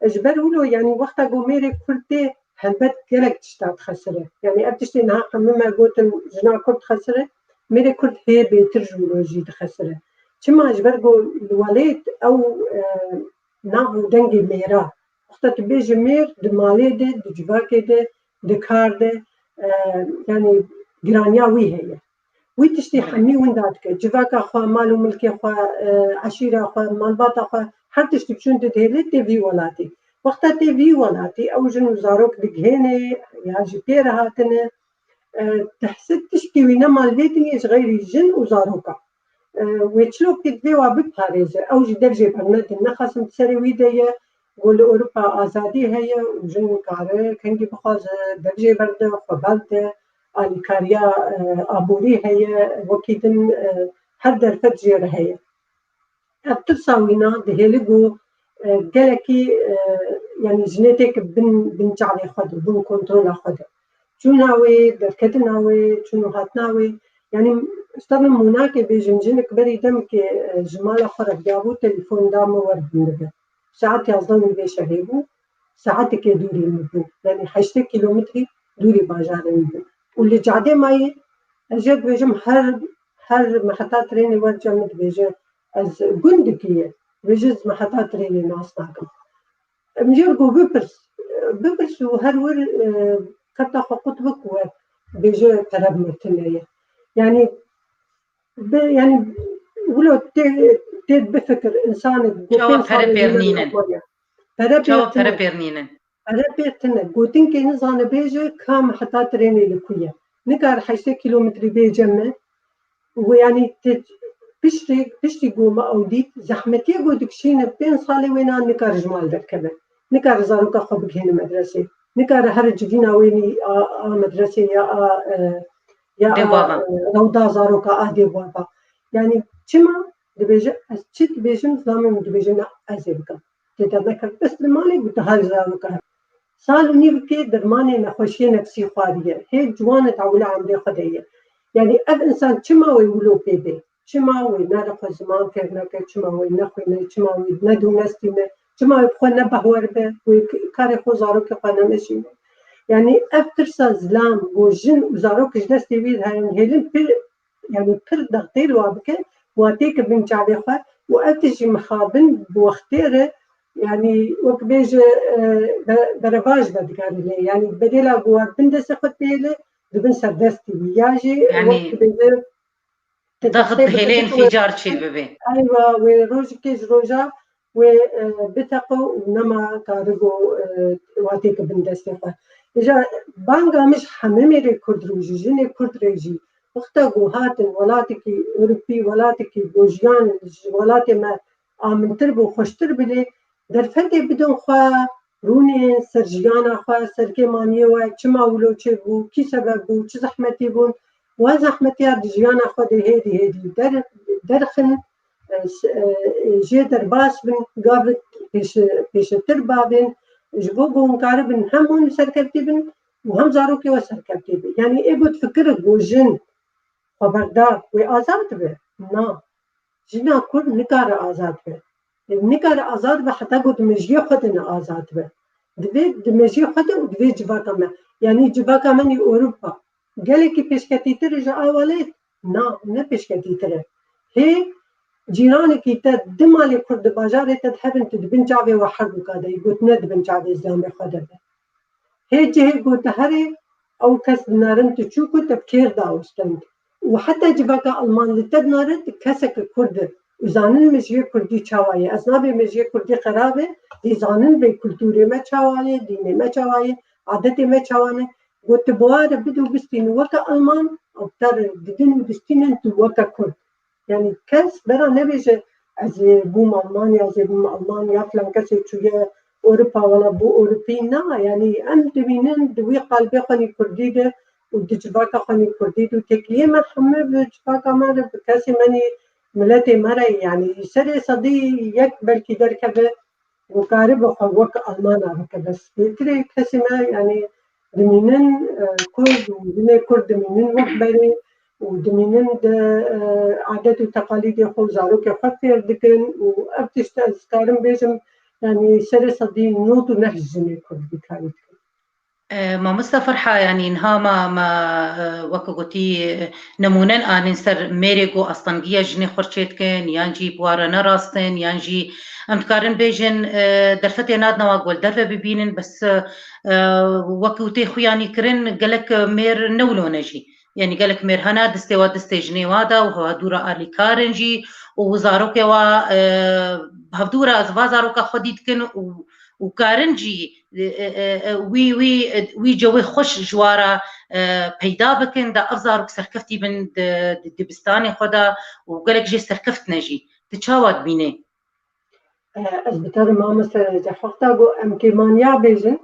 E, ji ber wilo, yanî wexta ku mêrê Kurd tê, helbet gelek tişta dixesire. Yanî ev tiştê niha hemû me gotin jina Kurd dixesire, mêrê Kurd hê bêtir ji wilo jî dixesire. Çima? Ji ber ku li welêt ew, e, nav û dengê mêra. Wexta tu bêjî mêr, di malê de, di civakê de, di kar de, e, yanî giraniya wî heye. Wî tiştî hemî winda dike. Civaka xwe, mal û milkê xwe, e, eşîra xwe, malbata xwe, her tiştî çûn didihêlê tê vî welatî. Wexta tê vî welatî, ew jin û zarok digihêne ya jî pê re hatine, e, tehsîl tişkî wî nema li vê dinyê ji xeyrî jin û zaroka. E, wê çilokî divê wa biparêze. Ew jî dev jê bernedin. Nexasim di serê wî de ye, ku li Ewropa azadî heye û jin kare kengî bixwaze, dev jê berde, xwe berde, alîkariya, e, aborî heye, wekî din, e, her derfet jê re heye. Ev tirsa wîna dihêli ku, e, gelekî, e, yanî jinê têk bin, bin çavê xwe de, bin kontrola xwe de. Çûna wê, derketina wê, çûn û hatina wê. Yanî, ji te min mûnakê bêjim, jinik berî demkê, e, ji mala xwe re biyabû, telefon da min wer bindibe. Saet yazdeh nîvê şevê bû, saetekê dûrî min bû. Yanî heştê kîlometrî dûrî bajarê min bû. Û li cadê mayî, ez jê dibêjim her, her meheta trênê wer cem min dibêje, ez gundikî ye. Dibêje ez meheta trênê nas nakim. Em jê got bipirs, bipirs û her wir, e, keta xwe qut bik we bêje pere bi me tune ye. Yanî, bi, yanî, wilo tê, tê bifikir, însanê ku Çawa pênc pere salê pêr nîne nînin? Almanya. Pere Çawa pêr pere tune. Pêr nînin? Pere pêr tune. Gotinkê nizane bêje ka meheta trênê li ku ye. Nikare heştê kîlometrî bêje me. Û yanî te piştî, piştî ku me ew dît, zehmetiyê ku dikişîne pênc salê wêna nikare ji mal derkeve. Nikare zaroka xwe bigihêne medresê. Nikare here civîna wênî a, a medresê ya a, e, ya Dê a, baba. E, rewda zaroka a dê baba. Yanî çima dibêje, ez çi dibêjim, zilamê min dibêje, na, ez ê bikim. Tê dernekeve bes li malê ku tu har zaroka. Sal û nîvkê dermanê nexweşiyê nefsî xwariye. Hê ciwan e, tewila emrê xwe de ye. Yanî ev însan çima wê wilo pê bê? Çima wê nere xwe ziman fêr neke? Çima wê nexwîne? Çima wê nedûnestîne? Çima wê bi xwe nebehwer be? Wê k-, karê xwe, zarokê xwe nemeşîne? Yanî ev tirsa zilam ku jin û zarok ji destê wî heyên hêlin pir, yanî pir dextê li wa bike, wa têke bin çavê xwe û ev tişt jî mixabin bi wextê re, yanî wek bêje, e, be-, berevaj vedigerîne. Yanî bedêla ku wa bin destê xwe têle, dibin serdestî wî. Ya jî Yanî wek dibêje, te dexit dextê bi dihêlê dextê înfîcar çê bibe. Eywa, wê rojekê ji roja wê, e, biteqe û nema karibo, e, watê ke bin destê xwe. Îja banga min ji hemî mêrê Kurd re û ji jinê Kurd re jî, wexta ku hatin welatekî Ewropî, welatekî ku jiyan ji welatê me amintir bû, xweştir bidê, derfetê bidin xwe, rûnên ser jiyana xwe, ser kêmaniyê we, çima wilo çêbû, kî sebeb bû, çi zehmetî bûn, wan zehmetiya di jiyana xwe de hêdî hêdî der-, derxin, e, s-, e, jê derbas bin, gavik pêşe-, pêşetir bavên, ji bo ku hûn karibin hem hûn serkevtî bin û hem zarokê we serkevtî bin. Yanî ê got fikir ku jin xweberdar wê azad be. Na. Jina Kurd nikare azad be. Nikare azad be heta ku di mejiyê xwe de ne azad be. Divê di mejiyê xwe de û divê civaka me. Yanî civaka me nî Ewropa. Gelekî pêşketîtir e ji a welêt? Na, ne pêşketîtir e. Hê cîranekî te di malê Kurd di bajarê te dihebin, tu di bin çavê we her duka de yî, got ne di bin çavê zilamê xwe de be. Hê cihê ku tu herê, ew kes dinarin tu çû ku te bi kêr dawistend. Û heta civaka Alman li te dinare, tu keseke Kurd e. Û zanin mejiyê Kurdî çawa ye. Ez nabê mejiyê Kurdî xerab e, dê zanin vê kulturê me çawa ye, dînê me çawa ye, adetê me çawa ne. Got tu bi wa re bidû bistînî weke Alman, ew te re didin û distînin tu weke Kurd. Yanî kes bera nebêje, ez ê bûm Alman ya, ez ê bûm Alman ya filan kesê çûye Ewropa, wela bû Ewropî. Na, yanî em dimînin di wî qalbê xwe nî Kurdî de û di civaka xwe nî Kurdî de û têkiliyê me heme bi civaka me re, bi kesê me nî miletê me re, yanî serê sedî yek belkî derkeve û karibe xwe wek Almana bike. Bes bêtirê kesê me, yanî dimînin, e, Kurd û jinê Kurd dimînin wek berê û dimînin di, e, adet û teqalîdê xwe û zarokê xwe fêr dikin û ev tişt ez karim bêjim, yanî serê sedî nod û neh jinê Kurd bîkarî dikin. E, mamosta Ferha, yanî niha me, me, e, wek gotî, e, nemûnen anîn ser mêrê ku astengiya jinê xwe çê dikin, yan jî bi wa re ne rast in, yan jî em dikarin bêjin, e, derfetê nadine wa ku li derve bibînin, bes, e, wek ku tê xuyanî kirin, gelek mêr ne wilo ne jî. Yanî gelek mêr hene, distê wa distê jinê wa de û hevdû re alîkar in jî û zarokê wa, e, hevdû re ez va zaroka xwedî dikin û, û karin jî, e, e, e, e, wî, wî, e, wî cewê xweş ji wa re, e, peyda bikin, de ev zarok serkeftî bin di, di dibistanê xwe de û gelek jê serkeft ne jî. Tu çawa dibînî? E, ez bi te re mamoste Recep, wexta ku em kêmaniya bêjin,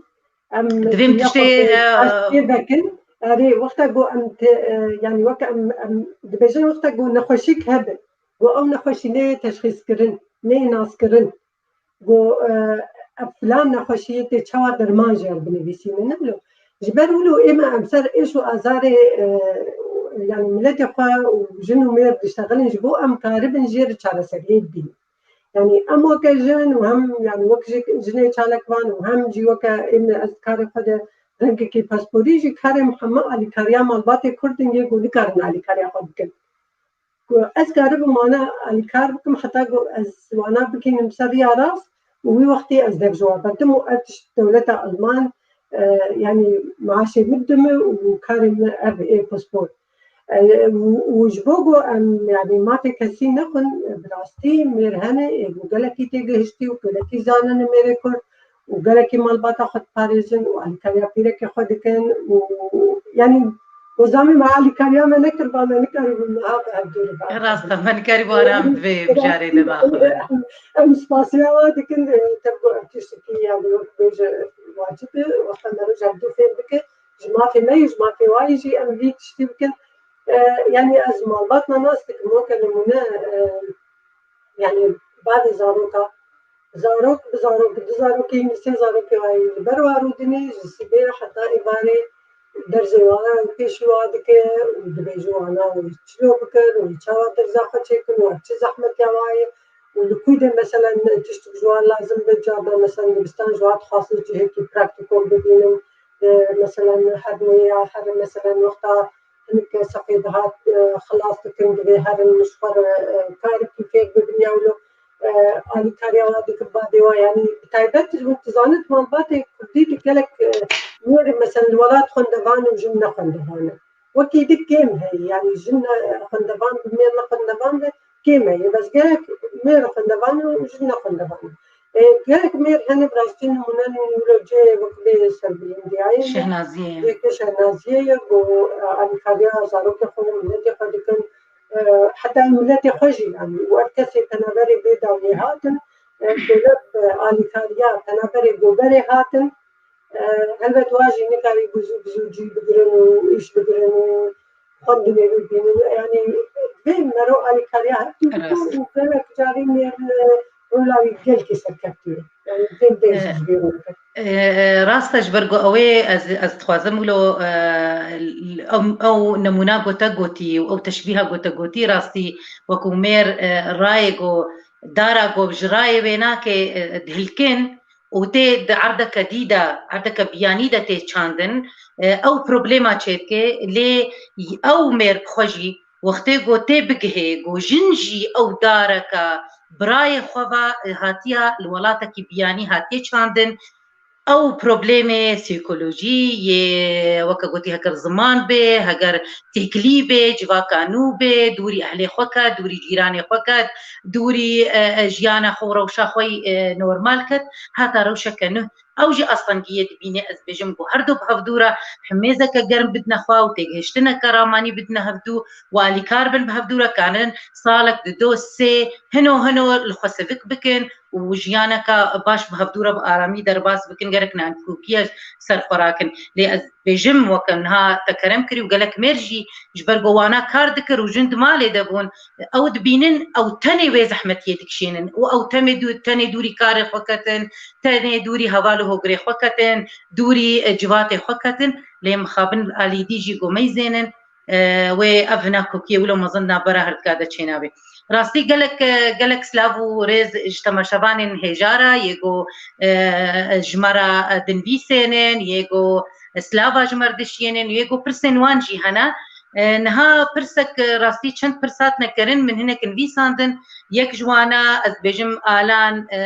em Divê em tiştê, e, pêvekin. Erê, wexta ku em te, e, yanî wek em, em dibêjin, wexta ku nexweşîk hebe, ku ew nexweşî neyê teşxîskirin, neyê naskirin, ku, e, ev filan nexweşiyê tê çawa derman ji yer binivîsînin, ne wilo. Ji ber wilo ê me em ser êş û azarê, e, yanî miletê xwe û jin û mêr diştexilin ji bo em karibin jê re çareseriyê bibînin. Yanî em weke jin û hem, yanî wek jî jinê çalakvan û hem jî weke ê me ez karê xwe de rengekî pasporî jî karê min heme alîkariya malbatê Kurd in yê ku nikarin alîkariya xwe bikin. Ku ez karibim wana alîkar bikim, heta ku ez wana bikînim ser riya rast û wî wextî ez dev ji wan berdim û ev tişt dewleta Alman, e, yanî maaşê min dime û karê min ev ê paspor. E, û, û ji bo ku em, yanî mafê kesî nexwin, bi rastî mêr hene, ê ku gelekî têgihiştî û gelekî zanine mêrê Kurd û gelekî malbata xwe diparêzin û alîkariya pîrekê xwe dikin û, yanî, ku zamê me alîkariya me nekir, ba me nikaribû niha bi hevdû re ba. Rast e, me nikarî bi aram divê mijarê de daxivin. Em, em spasiya wa dikin, e, tabi ku ev tiştekî, yanî, wek bêje wacib e, wexta me roj hevdû fêr bike, ji mafê me yî, ji mafê wa yî jî em vî tiştî bikin. E, yanî ez malbat me nas dikim, weke nimûne, e, yanî bavê zaroka, zarok bi zarok, bi du zarokê, sê zarokê wa yî li ber wa rûdinê, ji sibê heta êvarê derzê wa pêşî wa dike û dibêje wana wî çilo bikin û wî çawa derza xwe çêkin û ev çi zehmetiya wa ye û li kû de, meselen, tiştik ji wan lazim be, carna, meselen, dibistan ji wan dixwastin cihekî praktîkol bibînin, e, meselen, her nûya, her, meselen, wexta hinek sefê dihat, e, xilas dikin, divê herin ji xwe re, e, karekî fêr bibin ya wilo, e, alîkariya wan dikin badê wan. Yanî bi taybet ji bo tu zanî di malbatê Kurdî de gelek, e, mêr, meselen, li welat xwendevan û jin ne xwendevan e. Wekî di kêm heye, yanî jin ne xwendevan bi mêr ne xwendevan ve kêm heye. Bes gelek mêr xwendevan û jin ne xwendevan. E, gelek mêr hene bi rastî nimûne wilo cê wekî serbilindiyayê ye. Şehnaziyê ye. Yekê Şehnaziyê ye, ku, e, alîkariya zarokê xwe û miletê xwe dikin. E, heta miletê xwe jî, yanî, û her kesê penaberê bê dawiyê hatin, e, gelek, e, alîkariya penaberê goberê hatin. E, helbet wa jî nikarî bi zû, bi zû cî bigirin û îş bigirin û xwendinê bibînin. Yanî vê mero alîkariya her tû dike û gelek carî mêr, e, rola wî gelkî serkevtî ye. Yanî vê vê jî ji bîr neke. E, rast e, ji ber ku ew ê ez, ez dixwazim wilo, e, ew, ew nemûna ku te gotî û ew teşbîha ku te gotî rastî wekû mêr, e, rayê ku dara ku ji rayê wê nake, e, dihilkin, û tê di erdeke dî de, erdeke biyanî de tê çandin, e, ew problema çêdike, lê ew mêr bi xwe jî wextê ku tê bigihê, ku jin jî ew dareke birayê xwe ve, e, hatiye li welatekî biyanî hatiye çandin, ew problemê psîkolojî yê, weke gotî, heger ziman bê, heger têkilî bê, civaka nû bê, dûrî ehlê xwe ket, dûrî cîranê xwe ket, dûrî, e, e, jiyana xwe û rewşa xwe yî, e, normal ket, heta rewşeke nû. Ew jî astengiyê dibîne, ez bêjim ku her du bi hevdû re himêzeke germ bidine xwe û têgihiştineke ramanî bidine hevdû û alîkar bin bi hevdû re, kanin salek, dido, sê, hino hino li xwe sivik bikin û jiyaneke baş bi hevdû re bi aramî derbas bikin, gerek nakokiyê ser xwe rakin. Lê ez bêjim, weke niha te kerem kirî û gelek mêr jî ji ber ku wana kar dikir û jin di malê de bûn, ew dibînin, ew tenê wê zehmetiyê dikişînin û ew temê dû-, tenê dûrî karê xwe ketin, tenê dûrî heval û hogirê xwe ketin, dûrî, e, civatê xwe ketin. Lê mixabin alî dî jî ku meyzênin, e, wê ev hinakokiyê wilo mezin navbera her dika de çênabe. Rastî gelek, e, gelek silav û rêz ji temaşevanên hêja re, yê ku, e, ji me re, e, dinivîsênin, yê ku silava ji me re dişiyênin, yê ku pirsên wan jî hene. E, niha pirsek, e, rastî çend pirs hatine kirin, min hinek nivîsandin. Yek ji wana, ez dibêjim, Alan, e,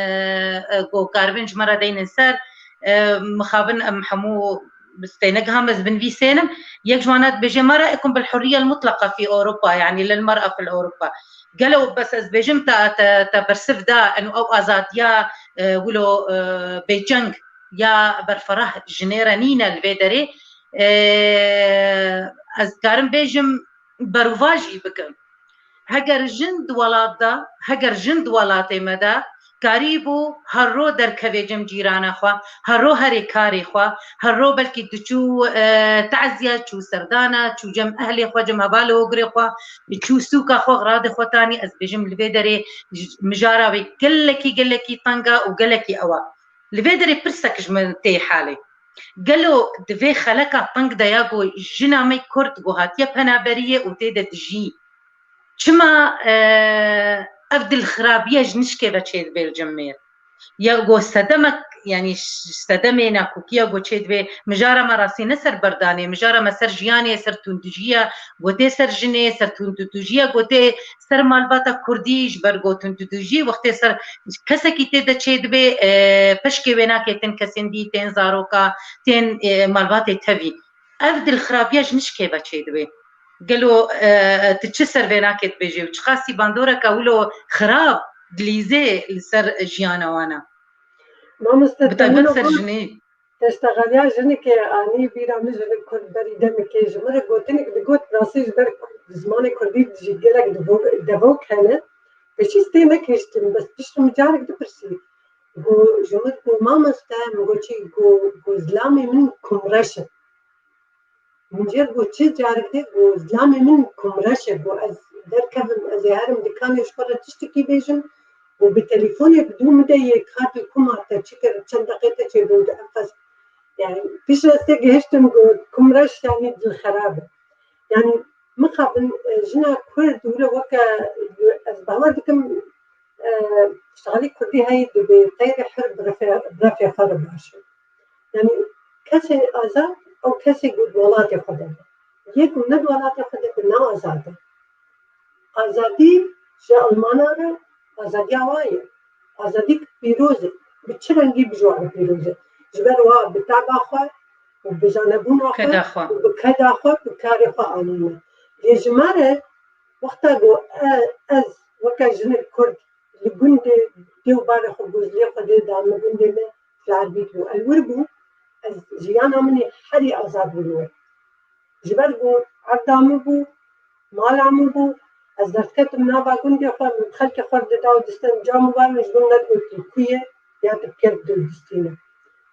e, ku karibin ji me re deynin ser, e, mixabin em hemû stênek ham ez binivîsênim. Yek ji wana dibêje, "Mara ikum bil hurriye mutlaqa fi Ewropa, yani lil mar'a fil Ewropa." Gelo bes ez bêjim te, te, te bersiv da, eno ew azadiya, e, wilo, e, bêçeng ya berferah jinê re nîne li vê derê. E, ez dikarim bêjim, berovajî bikim. Heger jin di welat de, heger jin di welatê me de karîbû her ro derkevê cem cîrana xwe, her ro herê karê xwe, her ro belkî diçû, e, taziye, çû serdana, çû cem ehlê xwe, cem hevalê hogirê xwe, çû sûka xwe, xiradê xwe tanî, ez bêjim li vê derê j-, mijara wê gelekî, gelekî teng e û gelekî ew e. Li vê derê pirsek ji min tê halê. Gelo di vê xeleka teng de ya ku jina me Kurd ku hatiye penaberiyê û tê de dijî, çima, e, ev dilxirabiya ji nişkê ve çêdibe li cem mêr? Ya ku sedemek, yanî ş-, sedemê nakokiya ku çêdibe, mijara me rastî ne ser berdanê, mijara me ser jiyanê, ser tundûjiya ku tê ser jinê, ser tundûjiya ku tê ser malbata Kurdî, ji ber ku tundûjî wextê ser kesekî tê de çêdibe, e, peşkê wê nake tên kesên dî, tên zaroka, tên, e, malbatê tevî. Ev dilxirabiya ji nişkê ve çêdibe. Gelo, e, tu çi ser vê nake dibêjî û çiqasî bandoreke wilo xirab dilîzê li ser jiyana wan e? Mamoste, bi taybet ser jinê. Teştexeliya jinikê anî bîra min, jinik Kurd berî demekê ji min re gotinek digot, rastî ji ber zimanê Kurdî jî gelek devo-, devok hene. Pêşî stê nekiştim, bes piştre min carek dipirsî. Got, ji min got, "Mamoste," min got, "çi?" Got, got, "Zilamê min kumreş e." Min jê got, "Çi?" Carek dê got, "Zilamê min kumreş e." Got, "Ez derkevim, ez ê herim dikanê ji xwe re tiştekî bêjim û bi telefonê bi dû min de yê ka tu kuma te çi kir, çend deqê te çêbû di enfes." Yani piştre ez tê gihiştim got, kumreş yani dilxerab e. Yani mixabin, e, jina Kurd wilo weke, ez bawer dikim, e, şalî Kurdî heyî dibê teyrê hir bi refê, bi refê xwe re baş e. Yani kesê azad ew kesê ku di welatê xwe de be. Yê ku ne di welatê xwe de be ne azad e. Azadî ji Almana re azadiya wa ye. Azadî pîroz e. Bi çi rengî bi ji wan re pîroz e? Ji ber wa bi teba xwe û bi janebûna xwe Keda xwe. Û bi keda xwe, bi karê xwe anîne. Lê ji me re wexta ku e-, ez weke jinik Kurd li gundê dê û bavê xwe gozlê xwe dê dame gundê me ji erbî bû. Ez wir bûm, ez jiyana min ê herî azad bû. Ji ber ku erda min bû, mala min bû, ez derketim nava gundê xwe, min xelkê xwe dida û distên cam û bavê ji bo nedigotin ku ye, ya tu bi kê distîne.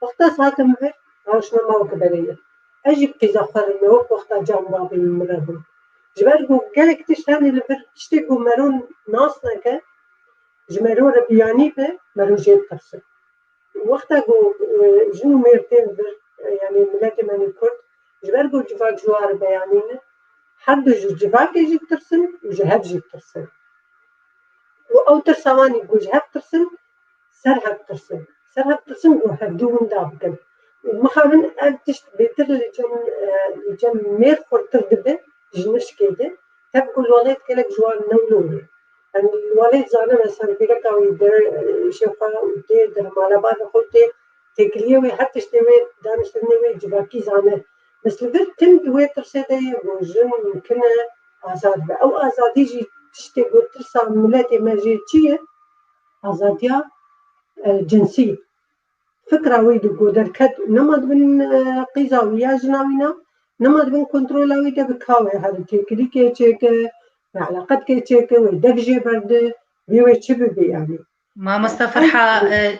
Wexta ez hatim vir, rewşna ma weke berê ye. Ez jî bi qîza xwe re me wek wexta cam û bavê min re bû. Ji ber ku gelek tişt hene li vir tiştê ku mero nas neke, ji mero re biyanî be, mero jê ditirse. Wexta ku, e, jin û mêr tên vir, e, yanî miletê me nê Kurd, ji ber ku civak ji wan re beyanî ne, her du ji civakê jî ditirsin û ji hev jî ditirsin. Û ew tirsa wan ê ku ji hev tirsin, ser hev tirsin. Ser hev tirsin ku hevdû winda bikin. Û mixabin ev tişt bêtir li cem, e, li cem mêr xurtir dibe, ji nişkê de, tev ku li welêt gelek ji wan newlo ye. Em li welêt zane, mesela pîreka wî der, e, îşê xwe û tê der mala bavê xwe tê têkiliyê wê, her tiştê wê, daniştinê wê civakî zane. Bes li vir tim di wê tirsê de ye, ku jin mumkin e azad be. Ew azadî jî tiştê ku tirsa miletê me jê çi ye? Azadiya, e, cinsî. Fikra wî di ku derket, nema di bin, e, qîza wî ya jina wî ne, nema di bin kontrola wî de bi ka wê here têkilîkê çêke, bi eleqetkê çêke, wê dev jê berde, bê wê çi bibe yanî. Mamosta Ferha, e,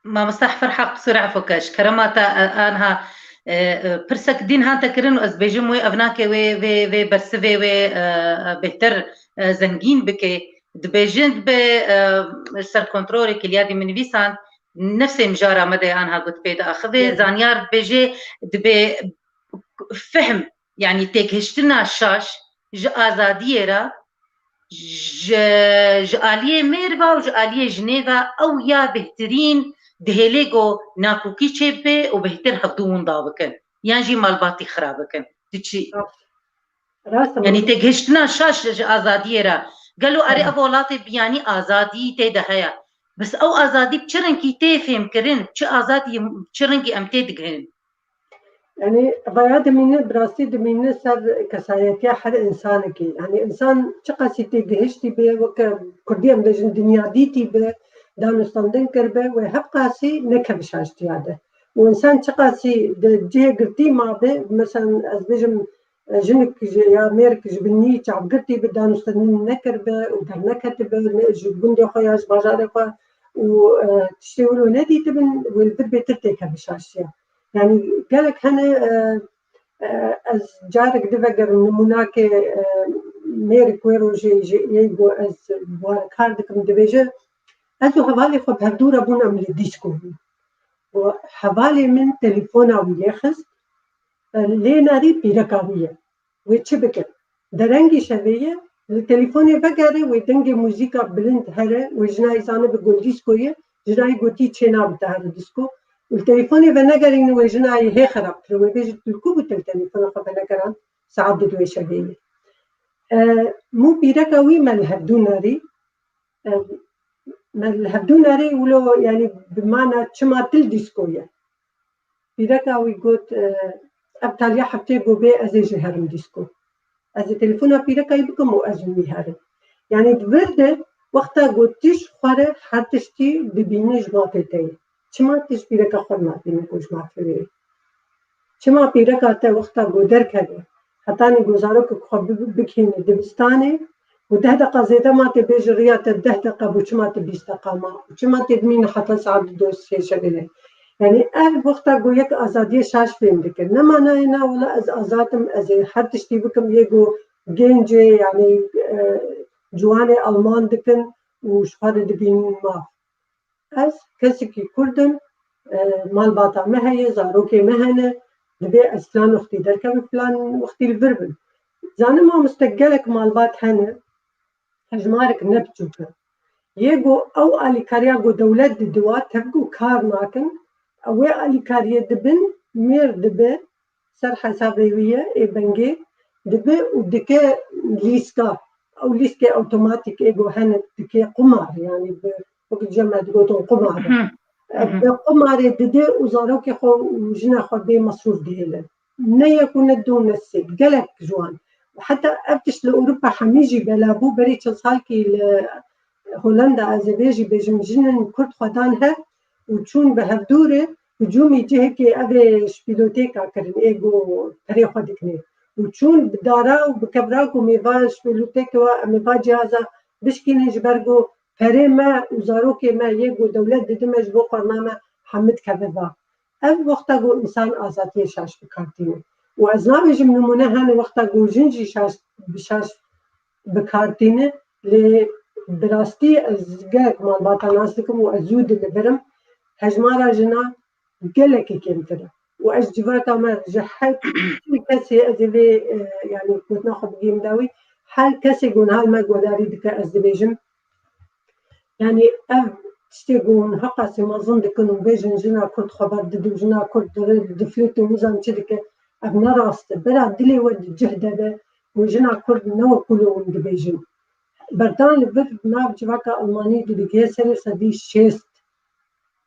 Mamosta Ferha, qisûr efû ke, ji kerema te, e, anha, e, e, pirsek dîn hate kirin û ez bêjim wê ev nake wê, wê, wê bersivê wê, e, e, bêhtir, e, zengîn bike. Dibêjin dibe, e, ser kontrolê kiliyadî min nivîsand, nefsê mijara me de anha got pê diaxivê. Zanyar dibêje dibe fehm, yanî têgihiştina şaş ji azadiyê re, ji, ji aliyê mêr ve û ji aliyê jinê ve ew ya bêhtirîn dihêlê ku nakokî çêbibe û bêhtir hevdû winda bikin. Yan jî malbatî xira bikin. Tu çi? Rast e. Yanî têgihiştina şaş ji azadiyê re. Gelo erê ev welatê biyanî azadî tê de heye. Bes ew azadî bi çi rengî tê fêmkirin? Çi azadî, çi rengî em tê digihin? Yanî vaya dimîne, bi rastî dimîne ser kesayetiya her însanekî. Yanî însan çiqasî têgihiştî be, weke kurdî em bêjin dinyadîtî be, danûstandin kiribe, wê hevqasî nekeve şaştiya de. Û însan çiqasî di cihê girtî mabe, mesela ez bêjim, e, jinik ji, ya mêrik ji binî çavgirtî bi, danûstandin nekiribe û derneketibe, ne ji gundê xwe ya ji bajarê xwe û, e, tiştê wilo nedîtibin, wê li vir bêtir têkeve şaştiya. Yanî gelek hene, e, e, ez carek divegerim nimûnakê, e, mêrik wê rojê ji yê ku ez bi wan re kar dikim, dibêje, ez û hevalê xwe bi hevdû re bûn em li dîsko bûn. Û hevalê min telefona wî lê xist, e, lê narî pîreka wî ye. Wê çi bike? Derengî şevê ye, li telefonê vegere, wê dengê muzîka bilind here, wê jinayê zanibe ku dîsko ye, jinayê gotî çênabe te here dîsko. Û li telefonê venegerîne, wê jinayê hê xerabtir e, wê bêje tu li ku bû tu li telefona xwe venegeran, saet di duê şevê ye. E, mû pîreka wî me li hevdû narî, e, me li hevdû narî wilo, yanî bi mana çima tu li dîsko ye. Pîreka wî got, e, ev taliya heftê ku bê ez ê jî herim dîsko. Ez ê telefona pîreka wî bikim û ez û wî herin. Yanî di vir de wexta ku tu ji xwe re her tiştî dibîne ji mafê te ye. Çima tu ji pîreka xwe re nabîne ku ji mafê wê ye? Çima pîreka te wexta ku derkeve, hetanî ku zarokek xwe bi-, bigihîne dibistanê, û deh deqa zêde ma tê bêje riya te deh deqa bû, çima tê bîst deqa ma? Û çima tê dimîne heta saet du sê şevê ne? Yanî ev wexta ku yek azadiyê şaş fêm dike. Ne manayê na wela ez azad im, ez ê her tiştî bikim, yê ku gencê, yanî, e, ciwanê Alman dikin û ji xwe re dibînin maf. Ez kesekî Kurd im, e, malbata me heye, zarokê me hene, divê ez filan wextî derkevim, filan wextî li vir bim. Zanim mamoste, gelek malbat hene, hejmarek ne biçûk e. Yê ku ew alîkariya ku dewlet didiwa, tev ku kar nakin, ew wê alîkariyê dibin, mêr dibe, ser hesabê wî ye, ê bengê dibe û dike lîska. Ew lîskê awtomatîk ê ku hene dike qumar, yanî bi, wek cem me digotin qumar. Hı hı. Bi qumarê dide û zarokê xwe û jina xwe bê mesrûf dihêle. Ne yek û ne du ne sê, gelek ji wan. Heta ev tişt li Ewropa hemî jî bela bû, berî çend salkî li Holanda, ez ê vê jî bêjim, jinin Kurd xwe dan hev û çûn bi hevdû re hicûmî cihekê, ev ê şpîlotêka kirin, ê ku perê xwe dikinê. Û çûn bi dara û bi kevra ku mêva şpîlotêkê wa, em ê va cîhaza bişkînin, ji ber ku perê me û zarokê me yê ku dewlet didime ji bo xwarina me hemû dikeve va. Ev wexta ku însan azadiyê şaş bi kar tîne. Û ez nabêjim nimûne hene wexta ku jin jî şaş, bi şaş bi kar tîne, lê bi rastî ez gelek malbata nas dikim û ez zû dilivirim. Hejmara jina gelekî kêmtir e. Û ez civaka me ji her kesê ez ê vê, e, yanî gotina xwe bigihim dawî, her kesê ku niha li me guhdarî dike, ez dibêjim, yanî ev tiştê ku hûn heqasî mezin dikin û bêjin jina Kurd xeber dide û jina Kurd diflite û nizam çi dike, ev ne rast e. Bera dilê we di cih de be û jina Kurd ne wekû li hûn dibêjin. Berdan li vir nav civaka Almanî digihe serê sedî şêst.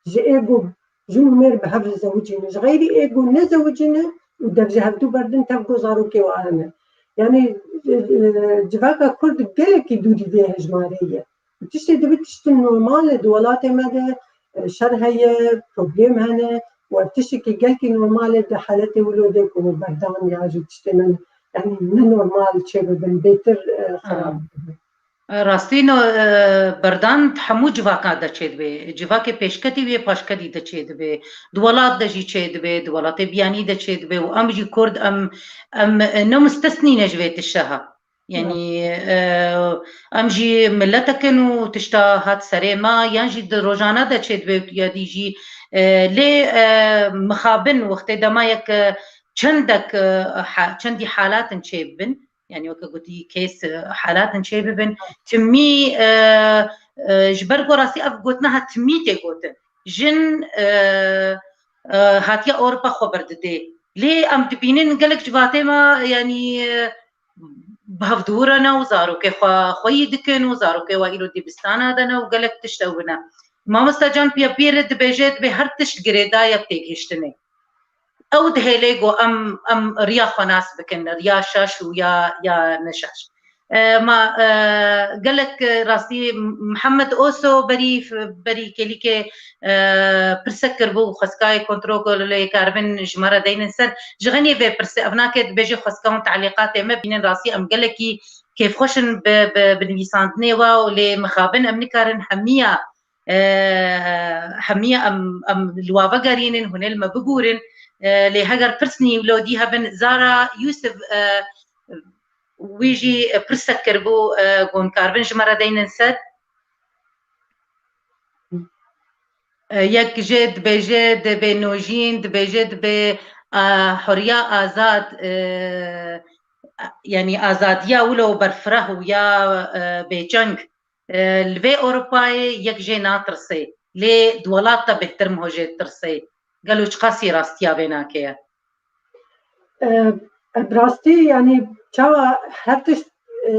Ji ê ku jin û mêr bi hev re zewicîne. Ji xeyrî ê ku nezewicîne û dev ji hevdû berdin tev ku zarokê we hene. Yanî, e, e, civaka Kurd gelekî dûrî vê hejmarê ye. Tiştê dibe tiştên normal e di welatê me de, e, şer heye, problem hene û ev tiştekî gelkî normal e di haletê wilo de ku berdan ya ji tiştê me, yanî ne normal çêbibin, bêtir, e, xerab bibin. Rastî no, e, berdan di hemû civaka de çêdibe. Civakê pêşketî wê paşketî de çêdibe. Di welat de jî çêdibe, di welatê biyanî de çêdibe û em jî Kurd em, em, e, ne mustesnî ne ji vê tişeha. Yanî, e, em jî miletek in û tişta hat serê me, yan jî di rojane de çêdibe û ya dî jî, e, lê, e, mixabin wextê dema yek, e, çendek, e, ha-, çendî halatin çêbibin, yanî weke gotî case, e, halatin çêbibin, timî, e, e, ji ber ku rastî ev gotina ha timî tê gotin. Jin, e, e, hatiye Ewropa xwe berdidê. Lê em dibînin gelek civatê me, yanî, e, bi hevdû re ne û zarokê xwe xweyî dikin û zarokê we îro dibistana de ne û gelek tişt ew ne. Mamosta Can Piya Pîr dibêje, dibê her tişt girêdayek têgihiştinê. Ew dihêle ku em, em riya xwe nas bikin, riya şaş û ya, ya ne şaş. E, ma, e, gelek, e, rastî Mihemed Oso berî, berî kêlîkê, e, pirsek kiribû, xwestkayê kontrolê karibin ji me re deynin ser. Ji xenî vê pirsê, ev nake dibêje xwestka hûn te'lîqatê me bînin, rastî em gelekî kêfxweş in bi, bi, bi nivîsandinê we û lê mixabin em nikarin hemiya, e, hemiya em, em li wa vegerînin, hûn ê li me bigûrin. E, lê heger pirsnî wilo dî hebin, Zara Yusuf, e, wî jî pirsek kiribû, e, ku hûn karibin ji me re deynin ser. E, yek jê dibêje dibê nojîn, dibêje dibê, e, huriya azad, e, yanî azadiya wilo berfireh û ya, e, bêçeng, e, li vê Ewropayê yek jê natirsê. Lê di welat de bêhtir miho jê tirsê. Gelo çiqasî rastiya vê nake ye? E, bi rastî, yanî çawa her tişt, e,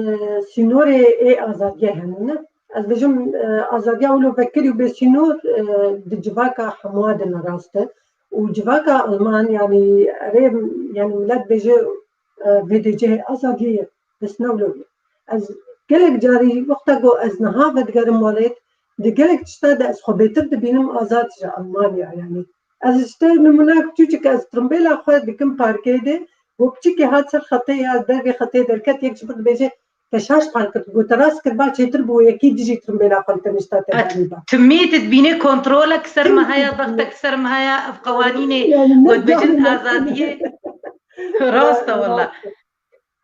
sînorê ê azadiyê hene, ne? Ez bêjim, e, azadiya wilo vekirî û bê sînor, e, di civaka hemûa de ne rast e. Û civaka Alman, yanî erê, yanî milet bêje, e, V D C azadiyê ye. Bes ne wilo ye. Ez gelek carî wexta ku ez niha vedigerim welêt, di gelek tişta de ez xwe bêtir dibînim azad ji Almanya, yanî. Ez ji te nimûnek çûçik, ez trimbêla xwe dikim parkê de, got piçikê hat ser xetê ya, dervê xetê derket, yek ji min dibêje, "Te şaş park kir, got te rast kir, ba çêtir bû, yekî dijî trimbêla xwe li te nişta te danî ba." Timî tu dibînî kontrolek ser me heye, bextek ser me heye, ev qewanînê, yanî, ne got bêjin azadiyê. Rast e wela.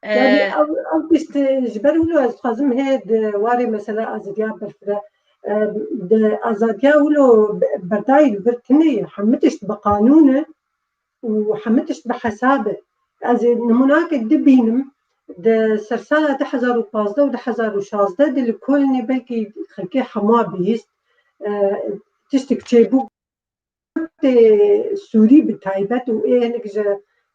Yanî, e, ew, ew tişt, e, ji ber wilo ez dixwazim hê di warê mesela azadiya berfireh, e, di azadiya wilo be-, berdayî li vir tune ye, hemû tişt bi qanûn e û hemû tişt bi hesab e. Ez ê nimûnakê dibînim, di sersala du hezar û pazdeh û du hezar û şazdeh de li Kolnê belkî xelkê hema bihîst, e, tiştek çêbû. Kurtê Sûrî bi taybet û ê hinek ji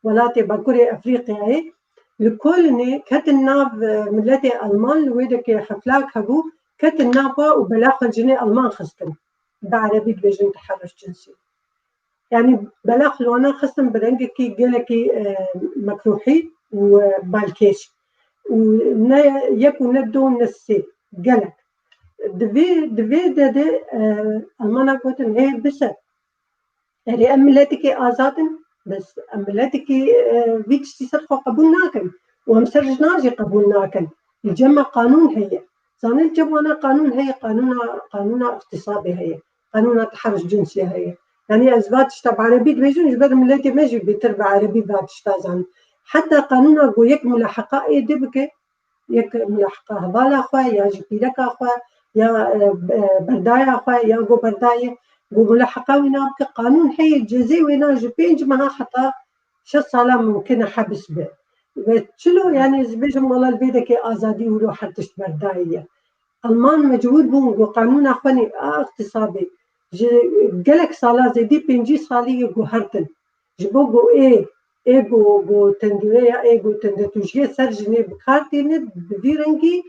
welatê Bakurê Efrîqyayê li Kolnê ketin nav, e, miletê Alman, li wê dekê heflak hebû, ketin nav wa û bela xwe li jinê Alman xistin. Bi erebî dibêjin teherruş cinsî. Yanî bela xwe li wana xistin bi rengekî gelekî, e, mekruhî û, e, balkêş. Û ne yek û ne du ne sê, gelek. Di vê, di vê de de, e, Almana gotin, hê bise. Erê, em miletikê azad in, bes em miletikê, e, vî tiştî ser xwe qebûl nakin û em ser jinan jî qebûl nakin. Li cem me qanûn heye. Zanî li cem wana qanûn heye, qanûna, qanûna îxtîsabê heye, qanûna teherruş cinsî heye. Yanî ez va tişta bi erebî dibêjim, ji ber miletê me jî bêtir bi erebî va tişta zanin. Heta qanûna ku yek mulaheqa êdî bike, yek mulaheqa hevala xwe ya jî pîreka xwe ya, e, e, berdaya xwe ya ku berdayê, ku mulaheqa wî nabike, qanûn heye cezê wêna ji pênc meha heta şeş sala mumkin e hebs be. Ve çilo, yanî ez bêjim wela li vê dekê azadî wilo her tişt berdayî ye. Alman mecbûr bûn ku qanûna xwe nî a îxtîsabê ji gelek sala zêdî pêncî salî ye guhertin. Ji bo ku ê, ê ku, ku tendûreya, ê ku tendetûjiyê ser jinê bi kar tîne, bi vî rengî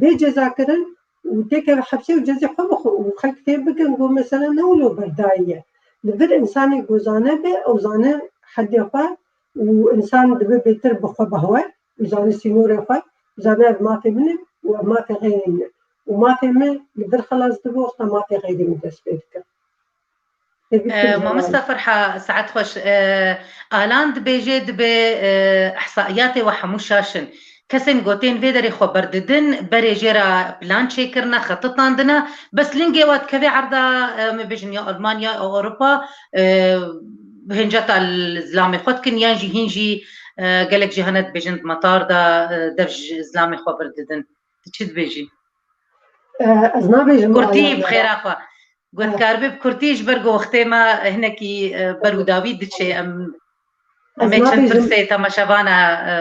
bê cezakirin û têkeve hepsê û cezê xwe bixwe û xelk tê bikin ku mesela ne wilo berdayî ye. Li vir însanê ku zane be, ew zane hedê xwe û însan dibe bêtir bi xwe behwe û zane sînorê xwe, zane ev mafê min e û ev mafê xeyrê min e. Û mafê min li vir xelas dibe, wexta mafê xeyrê min dest pê dike. Tebî E, pir Mamosta Ferha, saet xweş. E, Alan dibêje, dibe, e, ihsaiyatê we hemû şaş in. Kesên gotên vê derê xwe berdidin, berê jê re plan çêkirine, xetitandine. Bes lingê we dikeve erda, e, me bêjin ya Almanya, ya Ewropa, e, hinceta li zilamê xwe dikin, yan jî hîn jî, e, gelek jî hene dibêjin di metar de, e, dev ji zilamê xwe berdidin. Tu çi dibêjî? E, ez nabêjim Kurtî, bi xêra xwe. Got, dikaribe bi kurtî, ji ber ku wextê me hinekî, e, ber û dawî diçe, em, em ê çend pirsê temaşevana, e,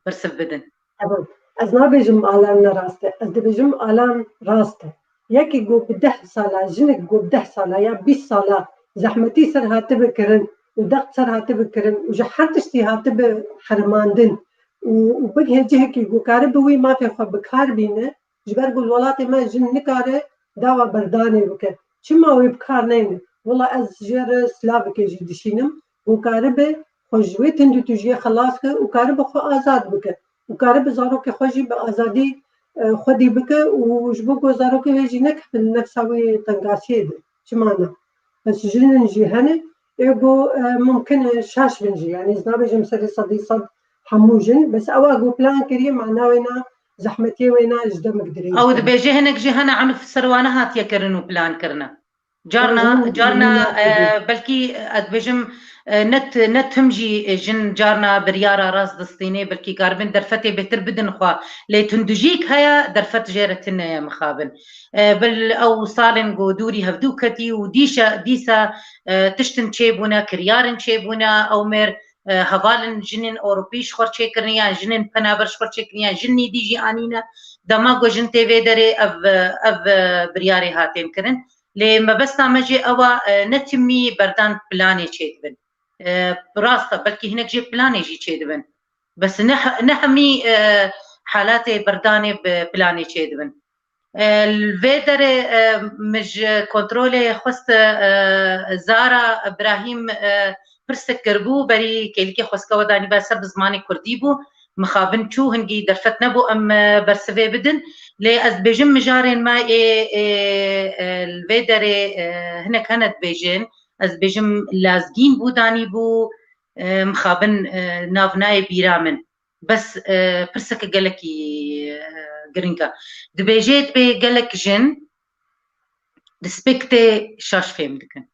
bersiv bidin. Tamam. Ez nabêjim Alan ne rast e. Ez dibêjim Alan rast e. Yekî ku bi deh sala, jinik ku bi deh sala ya bîst sala zehmetî ser hatibe kirin û dext ser hatibe kirin û ji her tiştî hatibe herimandin û, û bigihê cihekî ku karibe wî mafê xwe bi kar bîne, ji ber ku li welatê me jin nikare dawa berdanê bike. Çima wê bi kar neyne? Wela ez jê re silavekê jî dişînim. Û karibe xwe ji wê tundûtûjiyê xelas ke û karibe xwe azad bike. Û karibe zarokê xwe jî bi azadî, e, xwedî bike û ji bo ku zarokê wê jî nekevin nefsa wê tengasiyê de. Çima ne? Bes jinin jî hene, ê ku, e, mumkin e şaş bin jî. Yanî ez nabêjim serê sedî sed hemû jin. Bes ewa ku plan kiriye, mana wê na zehmetiyê wê na ji demek dirêj. Ew dibêje hinek jî hene enû ser wan hatiye kirin û plan kirine. Carna, carna, e, belkî, e, ez dibêjim, e, ne t-, ne tim jî, e, jin carna biryara rast distînê, belkî karibin derfetê bêtir bidin xwe. Lê tundujîk heye, derfet jê re tune ye mixabin. E, bil ew salên ku dûrî hevdû ketî û dîşa, dîsa, e, tiştin çêbûne, kiryarin çêbûne, ew mêr, e, hevalin jinên Ewropî ji xwe çêkirin, yan jinên penaber ji xwe çêkirin, yan jinî dî jî anîne. Dema ku jin tê vê derê ev, ev, e, biryarê hatên kirin. Lê mebesta me jî ew a, e, ne timî berdan planê çêdibin. E, rast e, belkî hinek jê planê jî çêdibin. Bes ne he-, ne hemî, e, halatê berdanê bi planê çêdibin. E, li vê derê, e, min ji kontrolê xwest, e, Zara Ibrahîm, e, pirsek kiribû, berî kêlikê xwestka we danî be ser bi zimanê kurdî bû. Mixabin çû, hingî derfet nebû em, e, bersivê bidin. Lê ez dibêjim mijarên me ê, ê, e, li vê derê, e, hinek hene dibêjin. Ez dibêjim lazgîn bû, danî bû, e, mixabin, e, nav nayê bîra min. Bes, e, pirseke gelekî, e, giring e. Dibêje dibê gelek jin respektê şaş fêm dikin.